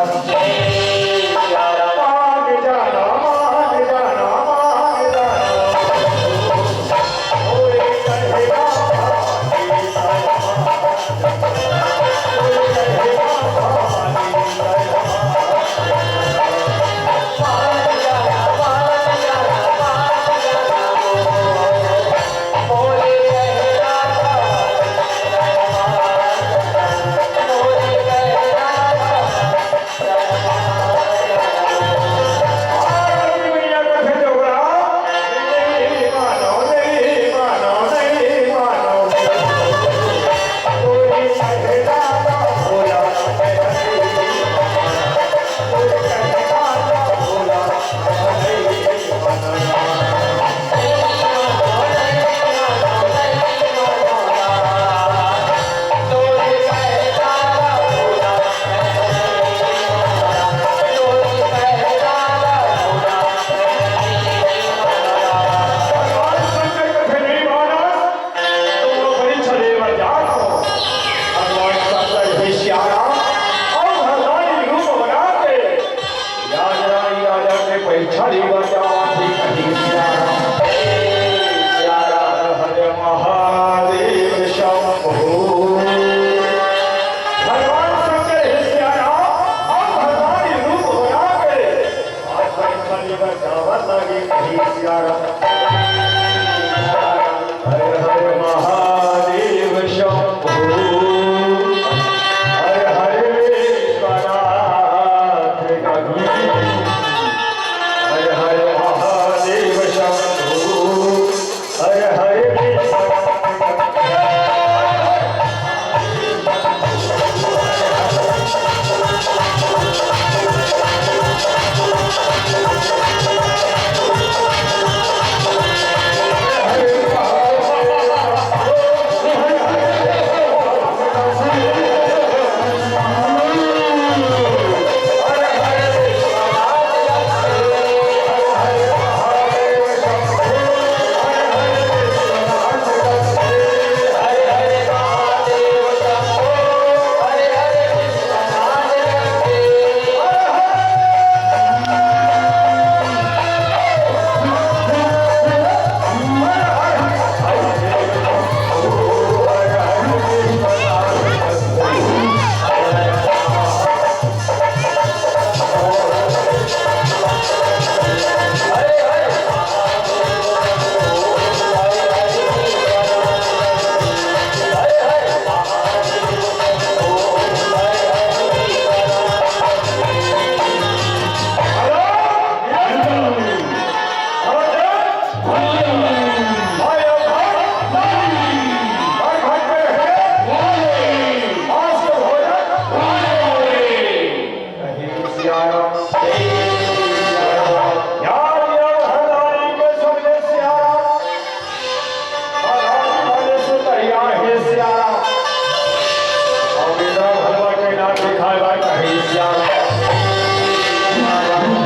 मान जाना, मान जाना, मान जाना। भगवान शंकर हे सियाराम, अउ भगवान रूप बना के राज रानी राजा के परीक्षा लेवत जावत हे कहीं सियाराम। सियाराम हर हर महादेव शंभो। भगवान शंकर हे सियाराम, अउ भगवान रूप बना के आज परीक्षा लेवत जावत लागे कहीं सियाराम। हर हर महादेव शंभो, हर हर विश्वनाथ कहीं। हर हर महादेव शंभो, हर हर विश्वनाथ कहीं।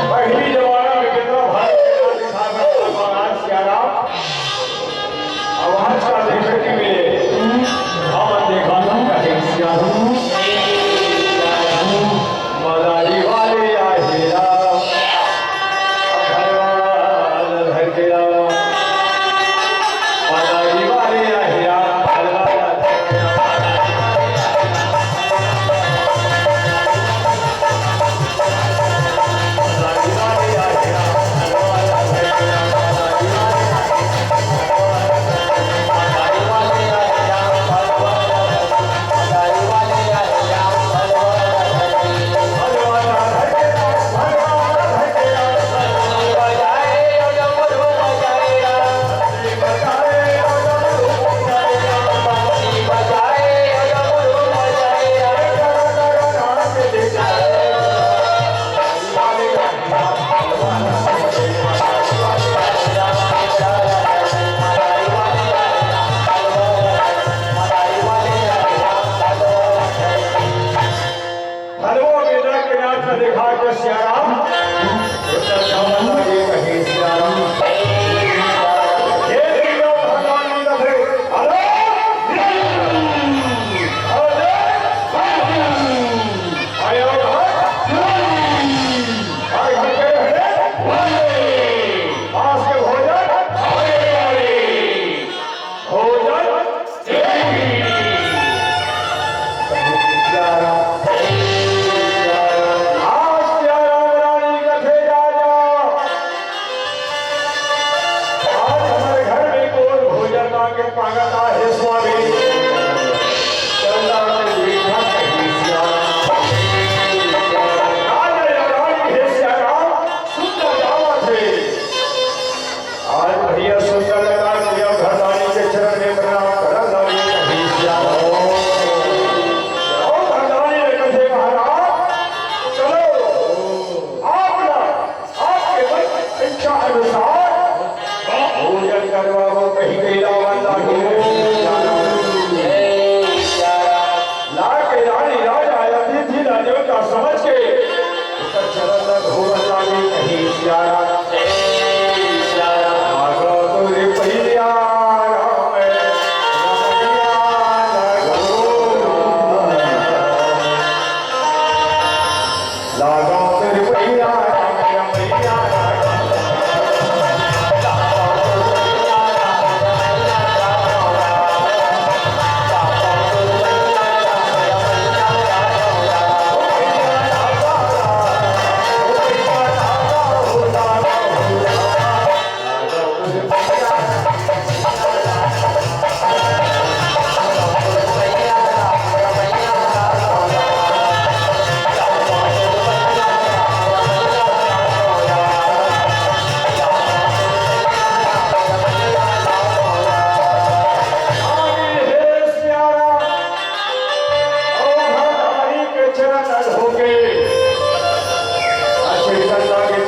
पहिली जमाना में कितना भारी सियाराम। अब आज का देखे के मिले, हमन देखा था कहीं सियारू। मदारी वाले आए हेरा, भगवान धकेला। मदारी वाले आए हेरा, भगवान धकेला। हलवा बेटा के नाच ला देखा के सियाराम, बेटा जावत लागे कहीं सियाराम। हे श्री राम भगवान की कथे, हलो, हलो,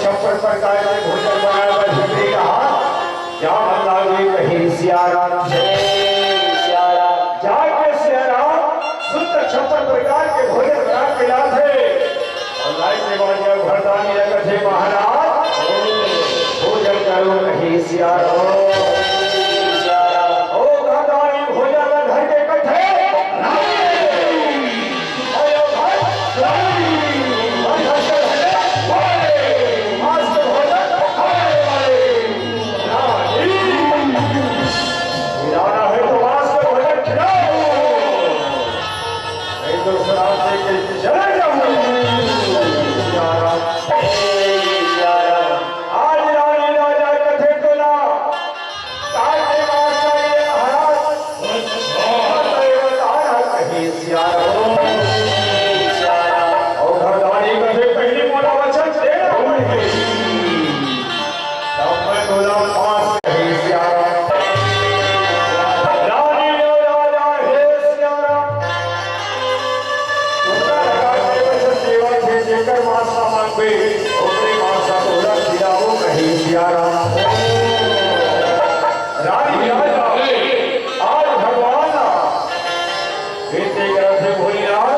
छप्पन प्रकार के भोजन बनाए बर झुकरी कहा। क्या बतलावे कहे सियाराम। जय सियाराम। जाके सियाराम शुद्ध छप्पन प्रकार के भोजन बना के लाथे। अउ लाए के बाद जब घरदानी ला कथे महाराज, भोजन करो कहे सियाराम। ओ घरदानी भोजन ला धर के कथे, आज रानी राजा कथे तोला, ताके मासा ये महाराज, तारा कहे सियाराम। अउ घरदानी कथे पहली मोला वचन दे ना होई। तब मैं तोला पास कहे सियाराम। रानी ने राजा हे सियाराम। जेकर मासा मांगबे, ओकरे मासा तोला खिलाबो कहे सियाराम। रानी राजा, आज भगवान बेटे करत हे भोलेनाथ,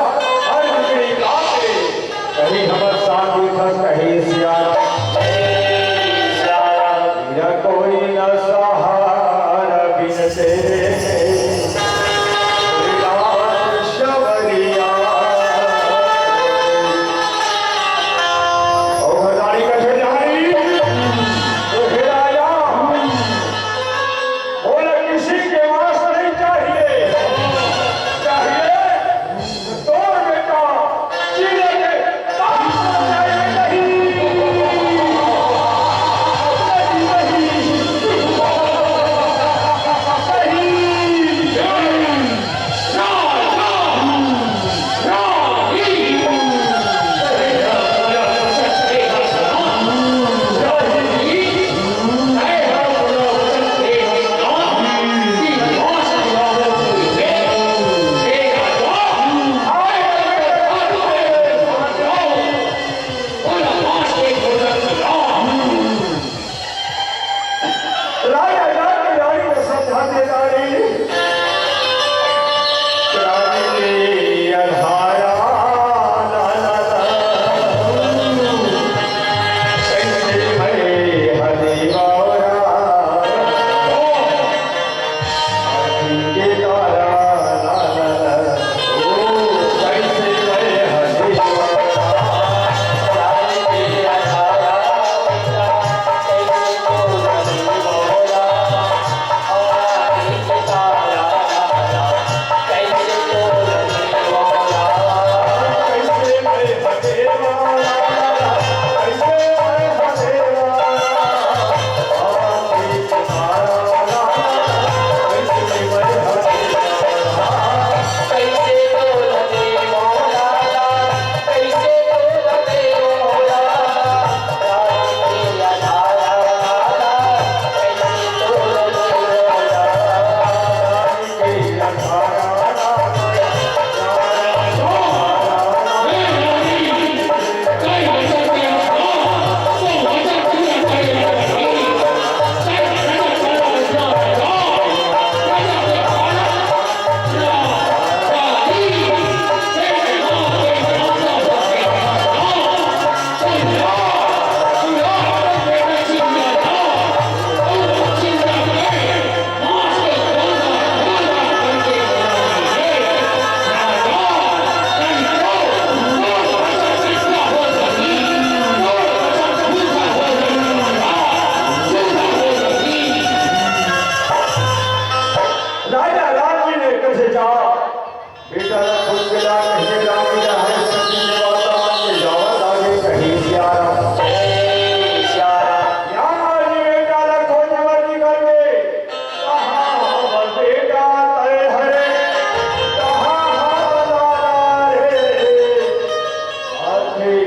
हर बिगड़ी काटे, कहीं हमर साथ देखत कहे सियाराम। मेरा कोई न सहारा बिन तेरे,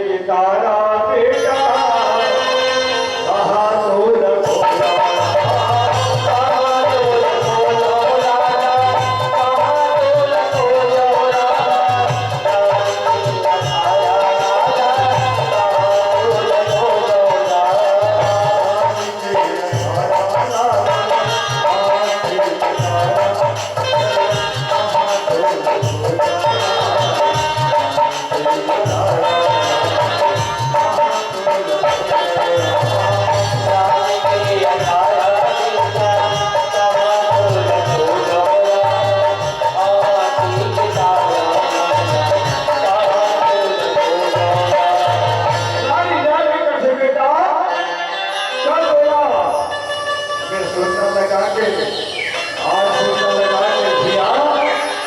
तारा बेटा, कहाँ तोर भोला, कहाँ तोर भोला, कहाँ तोर भोला। रानी जाके कथे, "बेटा, चल बोला।" फिर सुरता लगा के, आज सुरता लगा के धिया,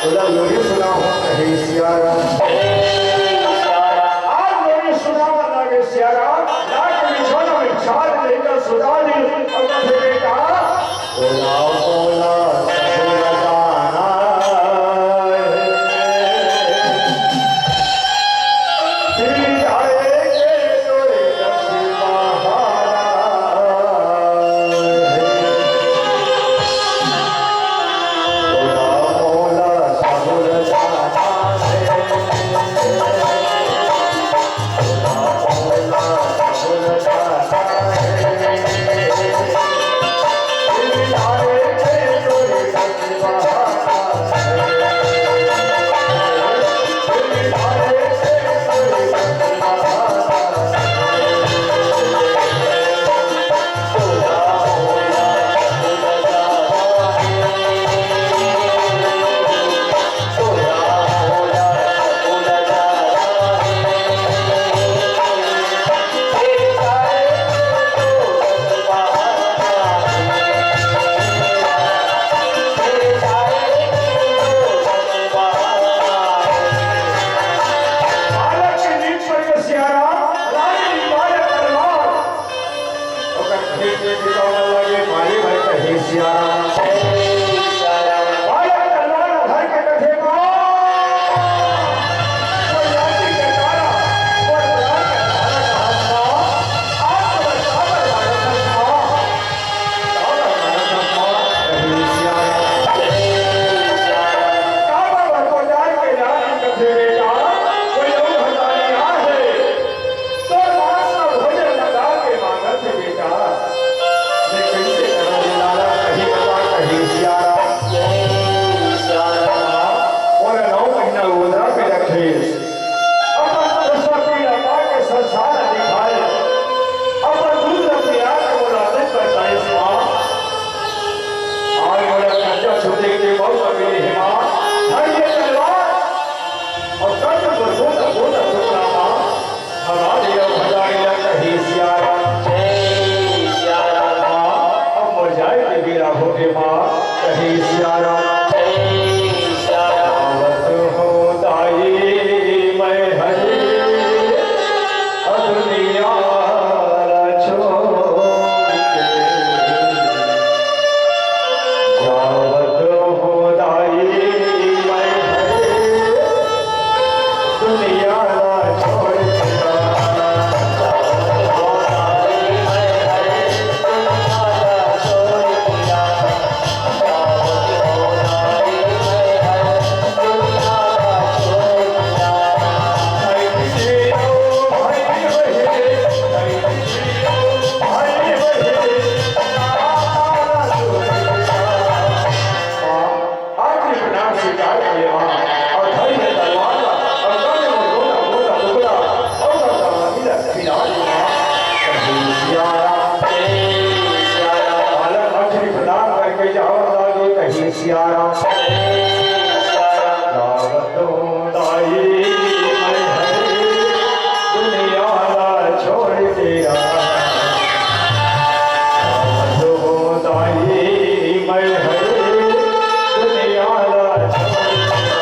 तोला लोरी सुनाहूँ कहे सियाराम। आज लोरी सुनावा लागे सियाराम, लागे बिछौना में चाल लेकर सुता दी, और कथे, "बेटा, बोला, बोला, सब जाना है।" बालक के नींद पड़ के सियाराम, रानी निकाले तलवार। ओकर खेत में बितावे लगे, मारे भाई कहे सियाराम। बालक तलवार धर के कथे, "माँ, कोई लाठी के तारा, कोई प्राण के धारा कहात माँ, आप तो बचावे वाले माँ।" मोला नौ महीना गोदरा में रखे। अपन प्रसव पीड़ा पाके संसार दिखाए। अपन दूध ल पिया के मोला आनंद बताइस माँ। आज मोला कच्चा छूटे के मौका मिले हे माँ। धर ये तलवार और कर दे मोर गोदा गोदा टुकड़ा माँ। भगा दे और भगा दे कहे सियाराम। जय सियाराम। माँ, अब मोर जाए के बेरा होगे माँ। कहे सियाराम। जय सियाराम। आवत हूँ दाई मैं हरे, अब दुनिया ला छोड़ के। जावत हूँ दाई मैं हरे, दुनिया ला छोड़ के। आखिरी प्रणाम स्वीकार करे माँ, और धर ले तलवार ला, और कर दे मोर गोदा गोदा टुकड़ा, और कर दे मोर गोदा खिला दे माँ। कहे सियाराम, जय सियाराम। बालक आखिरी प्रणाम करके जावन लागे, कहे सियाराम, जय सियाराम। जावत हूँ दाई मैं हरे, दुनिया ला छोड़ के आ। जावत हूँ दाई मैं हरे, दुनिया ला छोड़ के आ।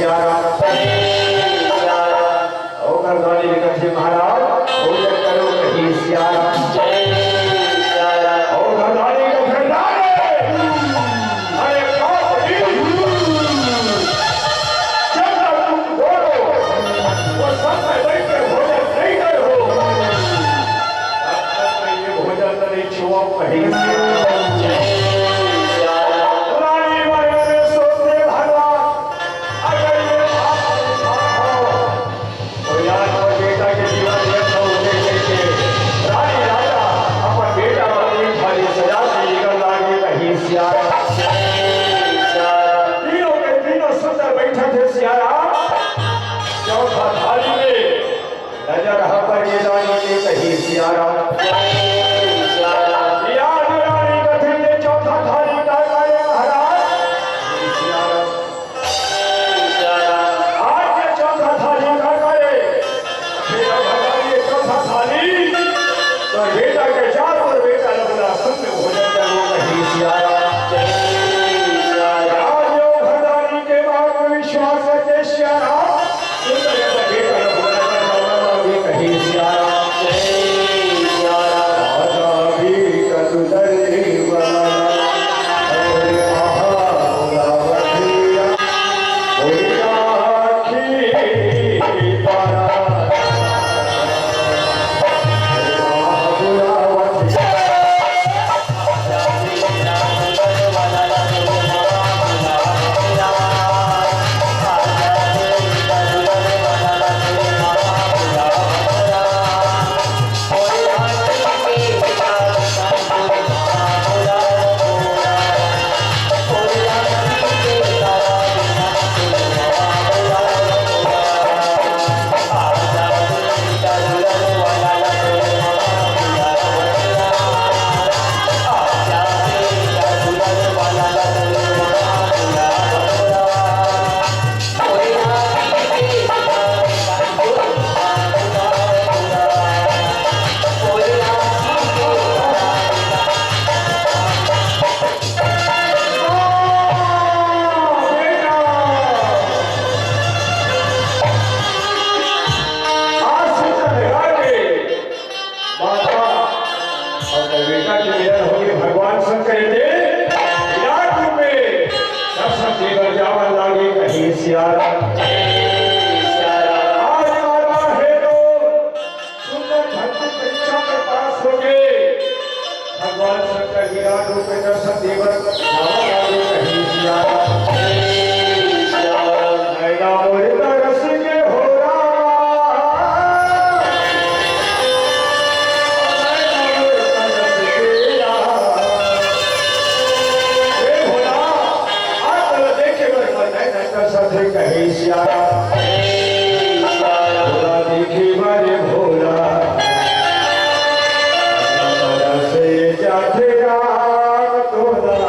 सियाराम। ओ घरदानी के कथे महाराज, भोजन करो कहीं सियाराम। ओ घरदानी के घरदानी, अरे बाप रे, जब तक तुम बोलो, वो सब में बैठ के भोजन नहीं करो। तब तक मैं ये भोजन नहीं छुआऊं कहीं सियाराम। रानी माया ने सोचे भगवान, अगर ये बात सच हो, तो यार, अपन बेटा के जीवन व्यर्थ हो गए, कह के रानी राजा अपन बेटा बर एक थाली सजा के निकल लागे कहीं सियाराम। तीनों के तीनों सुंदर बैठे थे सियाराम। चौथा थाली में नजर हबर ये रानी के कहीं सियाराम। यार, रानी कथे के चौथा थाली का करे महाराज। सियाराम। आज ये चौथा थाली का करे, फिर अब हमारी ये चौथा थाली, तो बेटा के चार और बेटा लगना संग भोजन करो कहीं सियाराम। आज यो भंडारी के बात में विश्वास करके सियाराम, सुंदर बेटा लगना कहीं सियाराम। आजा भी कदुदरी वाला। माता और बेटा के मिलन होगे भगवान शंकर के विराट रूप में दर्शन देकर जावन लागे कहीं सियाराम। आज माता है तो सुंदर भक्ति परीक्षा में पास होके भगवान शंकर विराट रूप में दर्शन देवन जावन लागे कहीं सियाराम। नैना मोर तरस के हो रामा, नैना मोर तरस के यार। हे भोला, आज तोला देखे बर नैना तरसथे कहीं सियाराम। भोला देखे बर भोला, तरस जाथे राम तोला।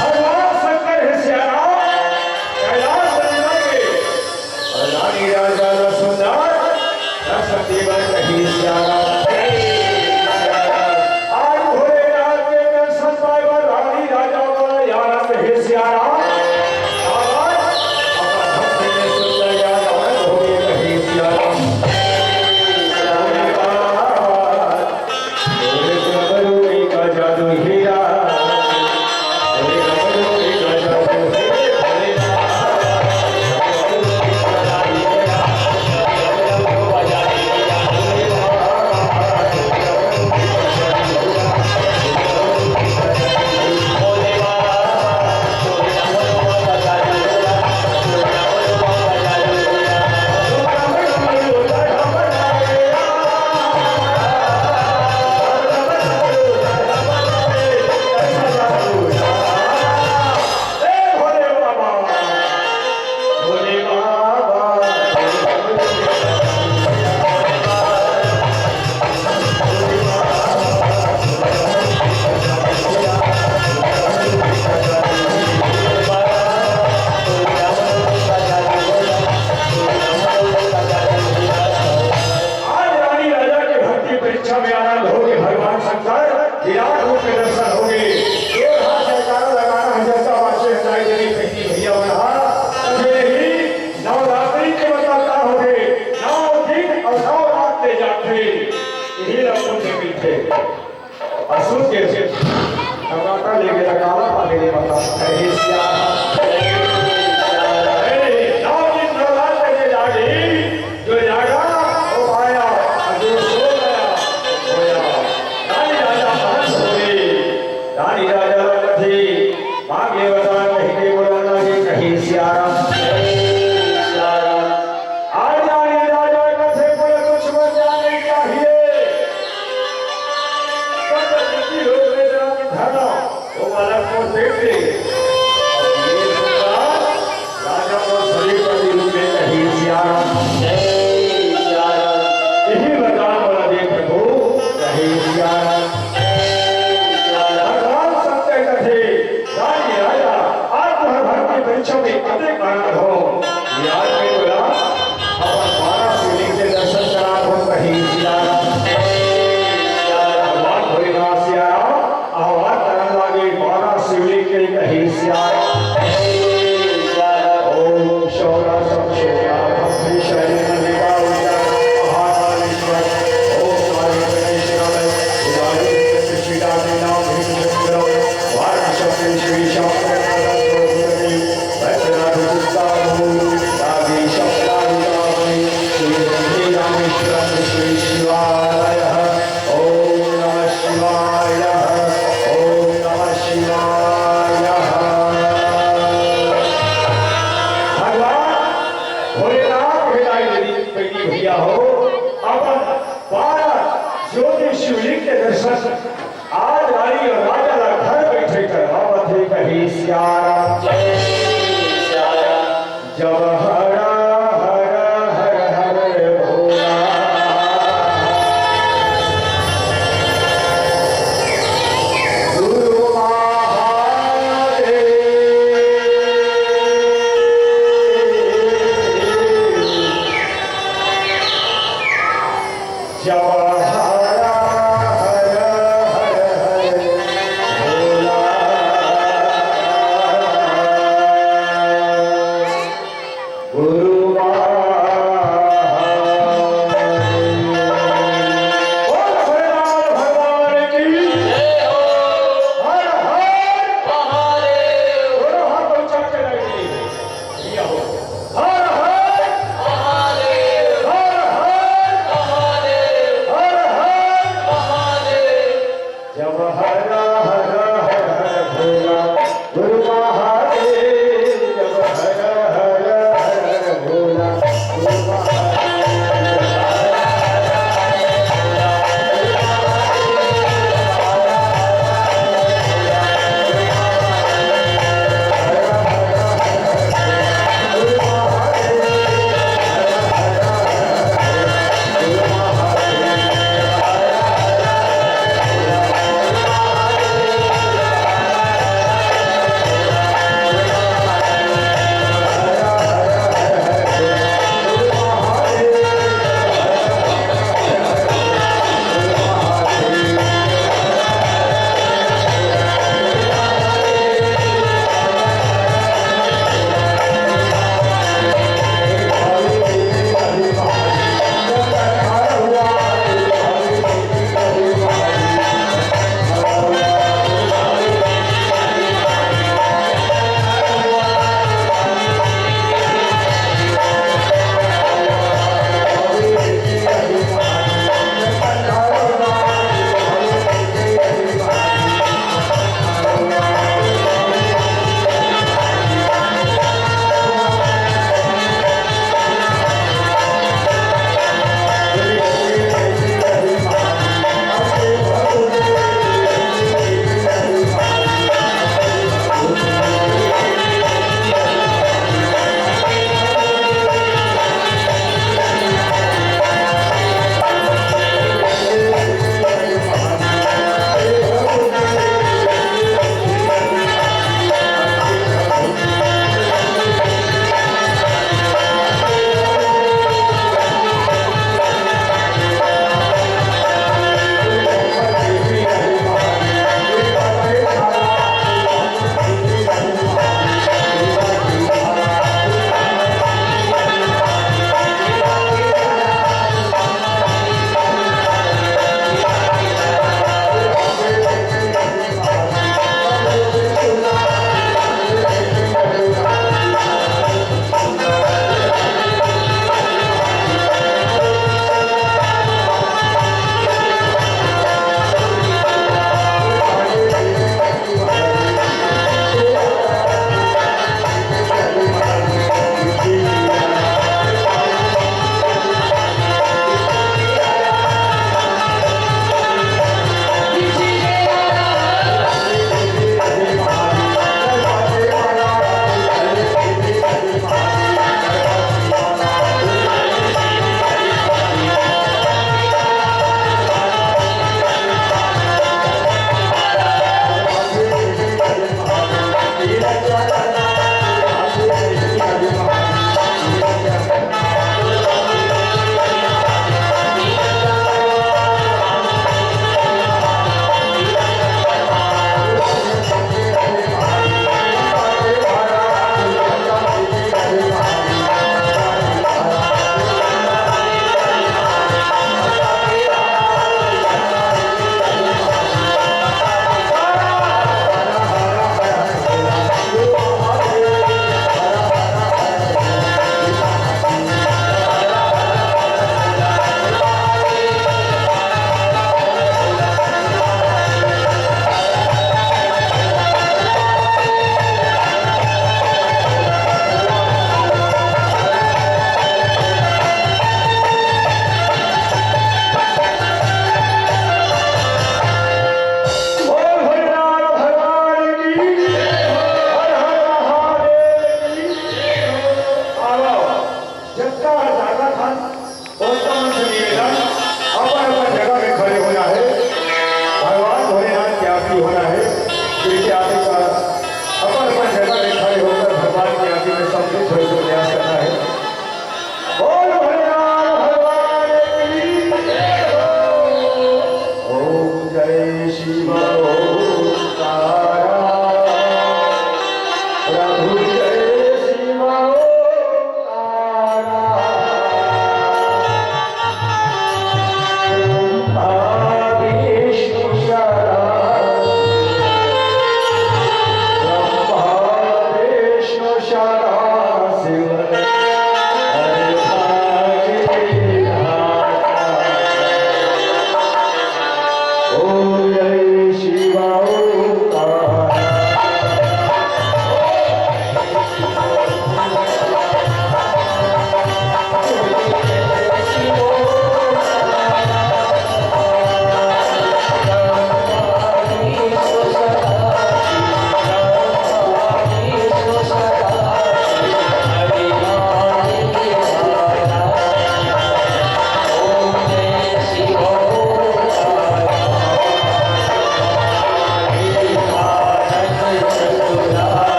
भगवान शंकर हे सियाराम, कहे सियाराम। अरे, नौ दिन नवरात्र के जागी, जो जागा वो पाया, और जो सो गया वो सोया। रानी राजा हंस हुए, रानी राजा कथे, माँ के अवतार कहि के बोला ना, ये कहे सियाराम। आज रानी राजा कथे बोले, कुछ मत जाने चाहिए। जब तक जिंदगी हो, मेरे राम धर्म वो वाला को देख ले। अब ये सुनकर राजा को सभी पति रूप में कही सियाराम। जय सियाराम। यही वरदान वाला दे प्रभु, कही सियाराम। जय सियाराम। भगवान सत्य कथे, रानी राजा, आज तो हर भर की परीक्षा में अनेक आनंद हो। याद में बोला, अपन बारह शिवलिंग के दर्शन करा हो, कही सियाराम। भगवान भोलेनाथ सियाराम। आवाज करन लागे, बारह शिवलिंग के कही सियाराम। ओम शौरा शम शोरा भक्ति शैलेंद्र विभा उज्जैन महाकालेश्वर। ओम काली गणेश्वर उदारी श्री डाके नाम हित चक्र वाराणसी श्री शंकर वैद्यनाथ चिंता भूमि रागी शब्दाभिरामी श्री रामेश्वर श्री शिवालय। ओम नमः शिवाय। ओम नमः शिवाय। भगवान भोलेनाथ के दाई दीदी, बेटी भैया हो, अपन बारह ज्योति शिवलिंग के दर्शन आज रानी और राजा ला घर बैठे करवावत हे, कही सियाराम। जय सियाराम। जब हरा हरा हर हर भोला गुरु महादेव। जब हरा हरा हर हर भोला।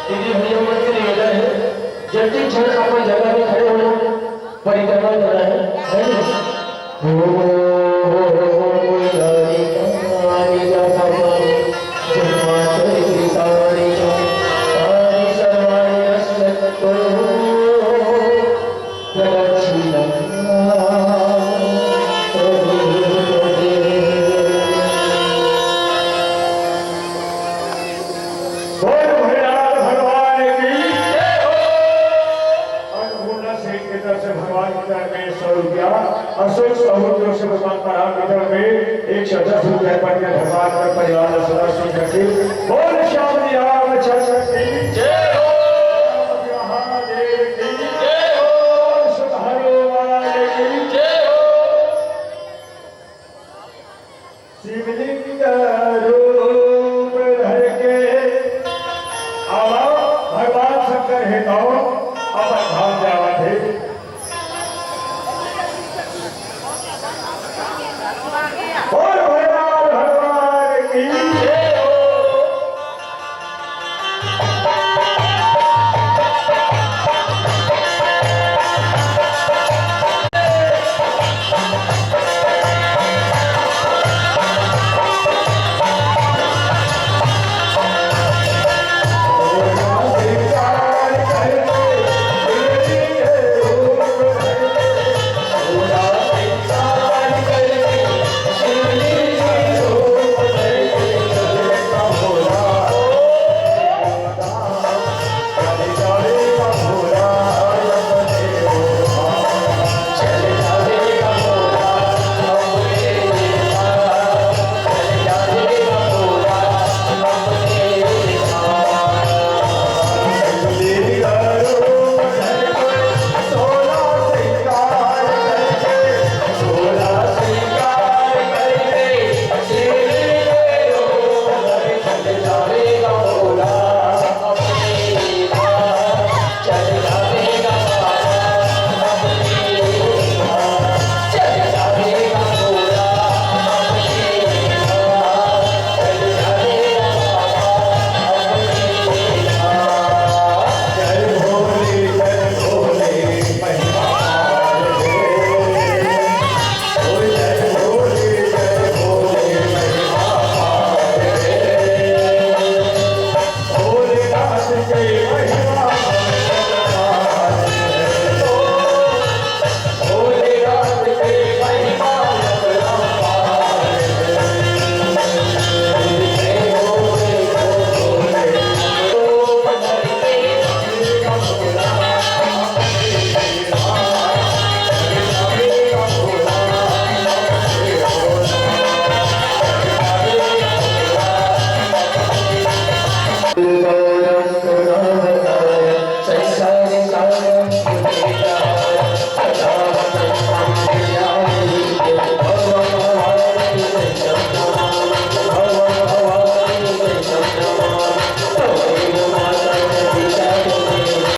दीदी भैया मन से निवेदन है, जल्दी झट अपन जगह में खड़े हो जाओ, परिक्रमा करना है, है ना? ॐ ललितानि च भवानि जन्माक्षरकृतानि च तानि सर्वाणि नश्यन्तो प्रदक्षिणं बोल भोलेनाथ भगवान की जय हो। अन्नपूर्णा सेठ की तरफ से भगवान की तरफ में सौ रुपया, अशोक साहू की ओर से भगवान प्रणाम की तरफ में एक सौ दस रुपया पद में भगवान का परिवार और सदा सुख रखे। बोल श्याम जी रामचंद्र की जय हो। महादेव की जय हो। सुधारो वाले की जय हो। शिवलिंग रूप धर के आवा भगवान शंकर हे तो अपन धाम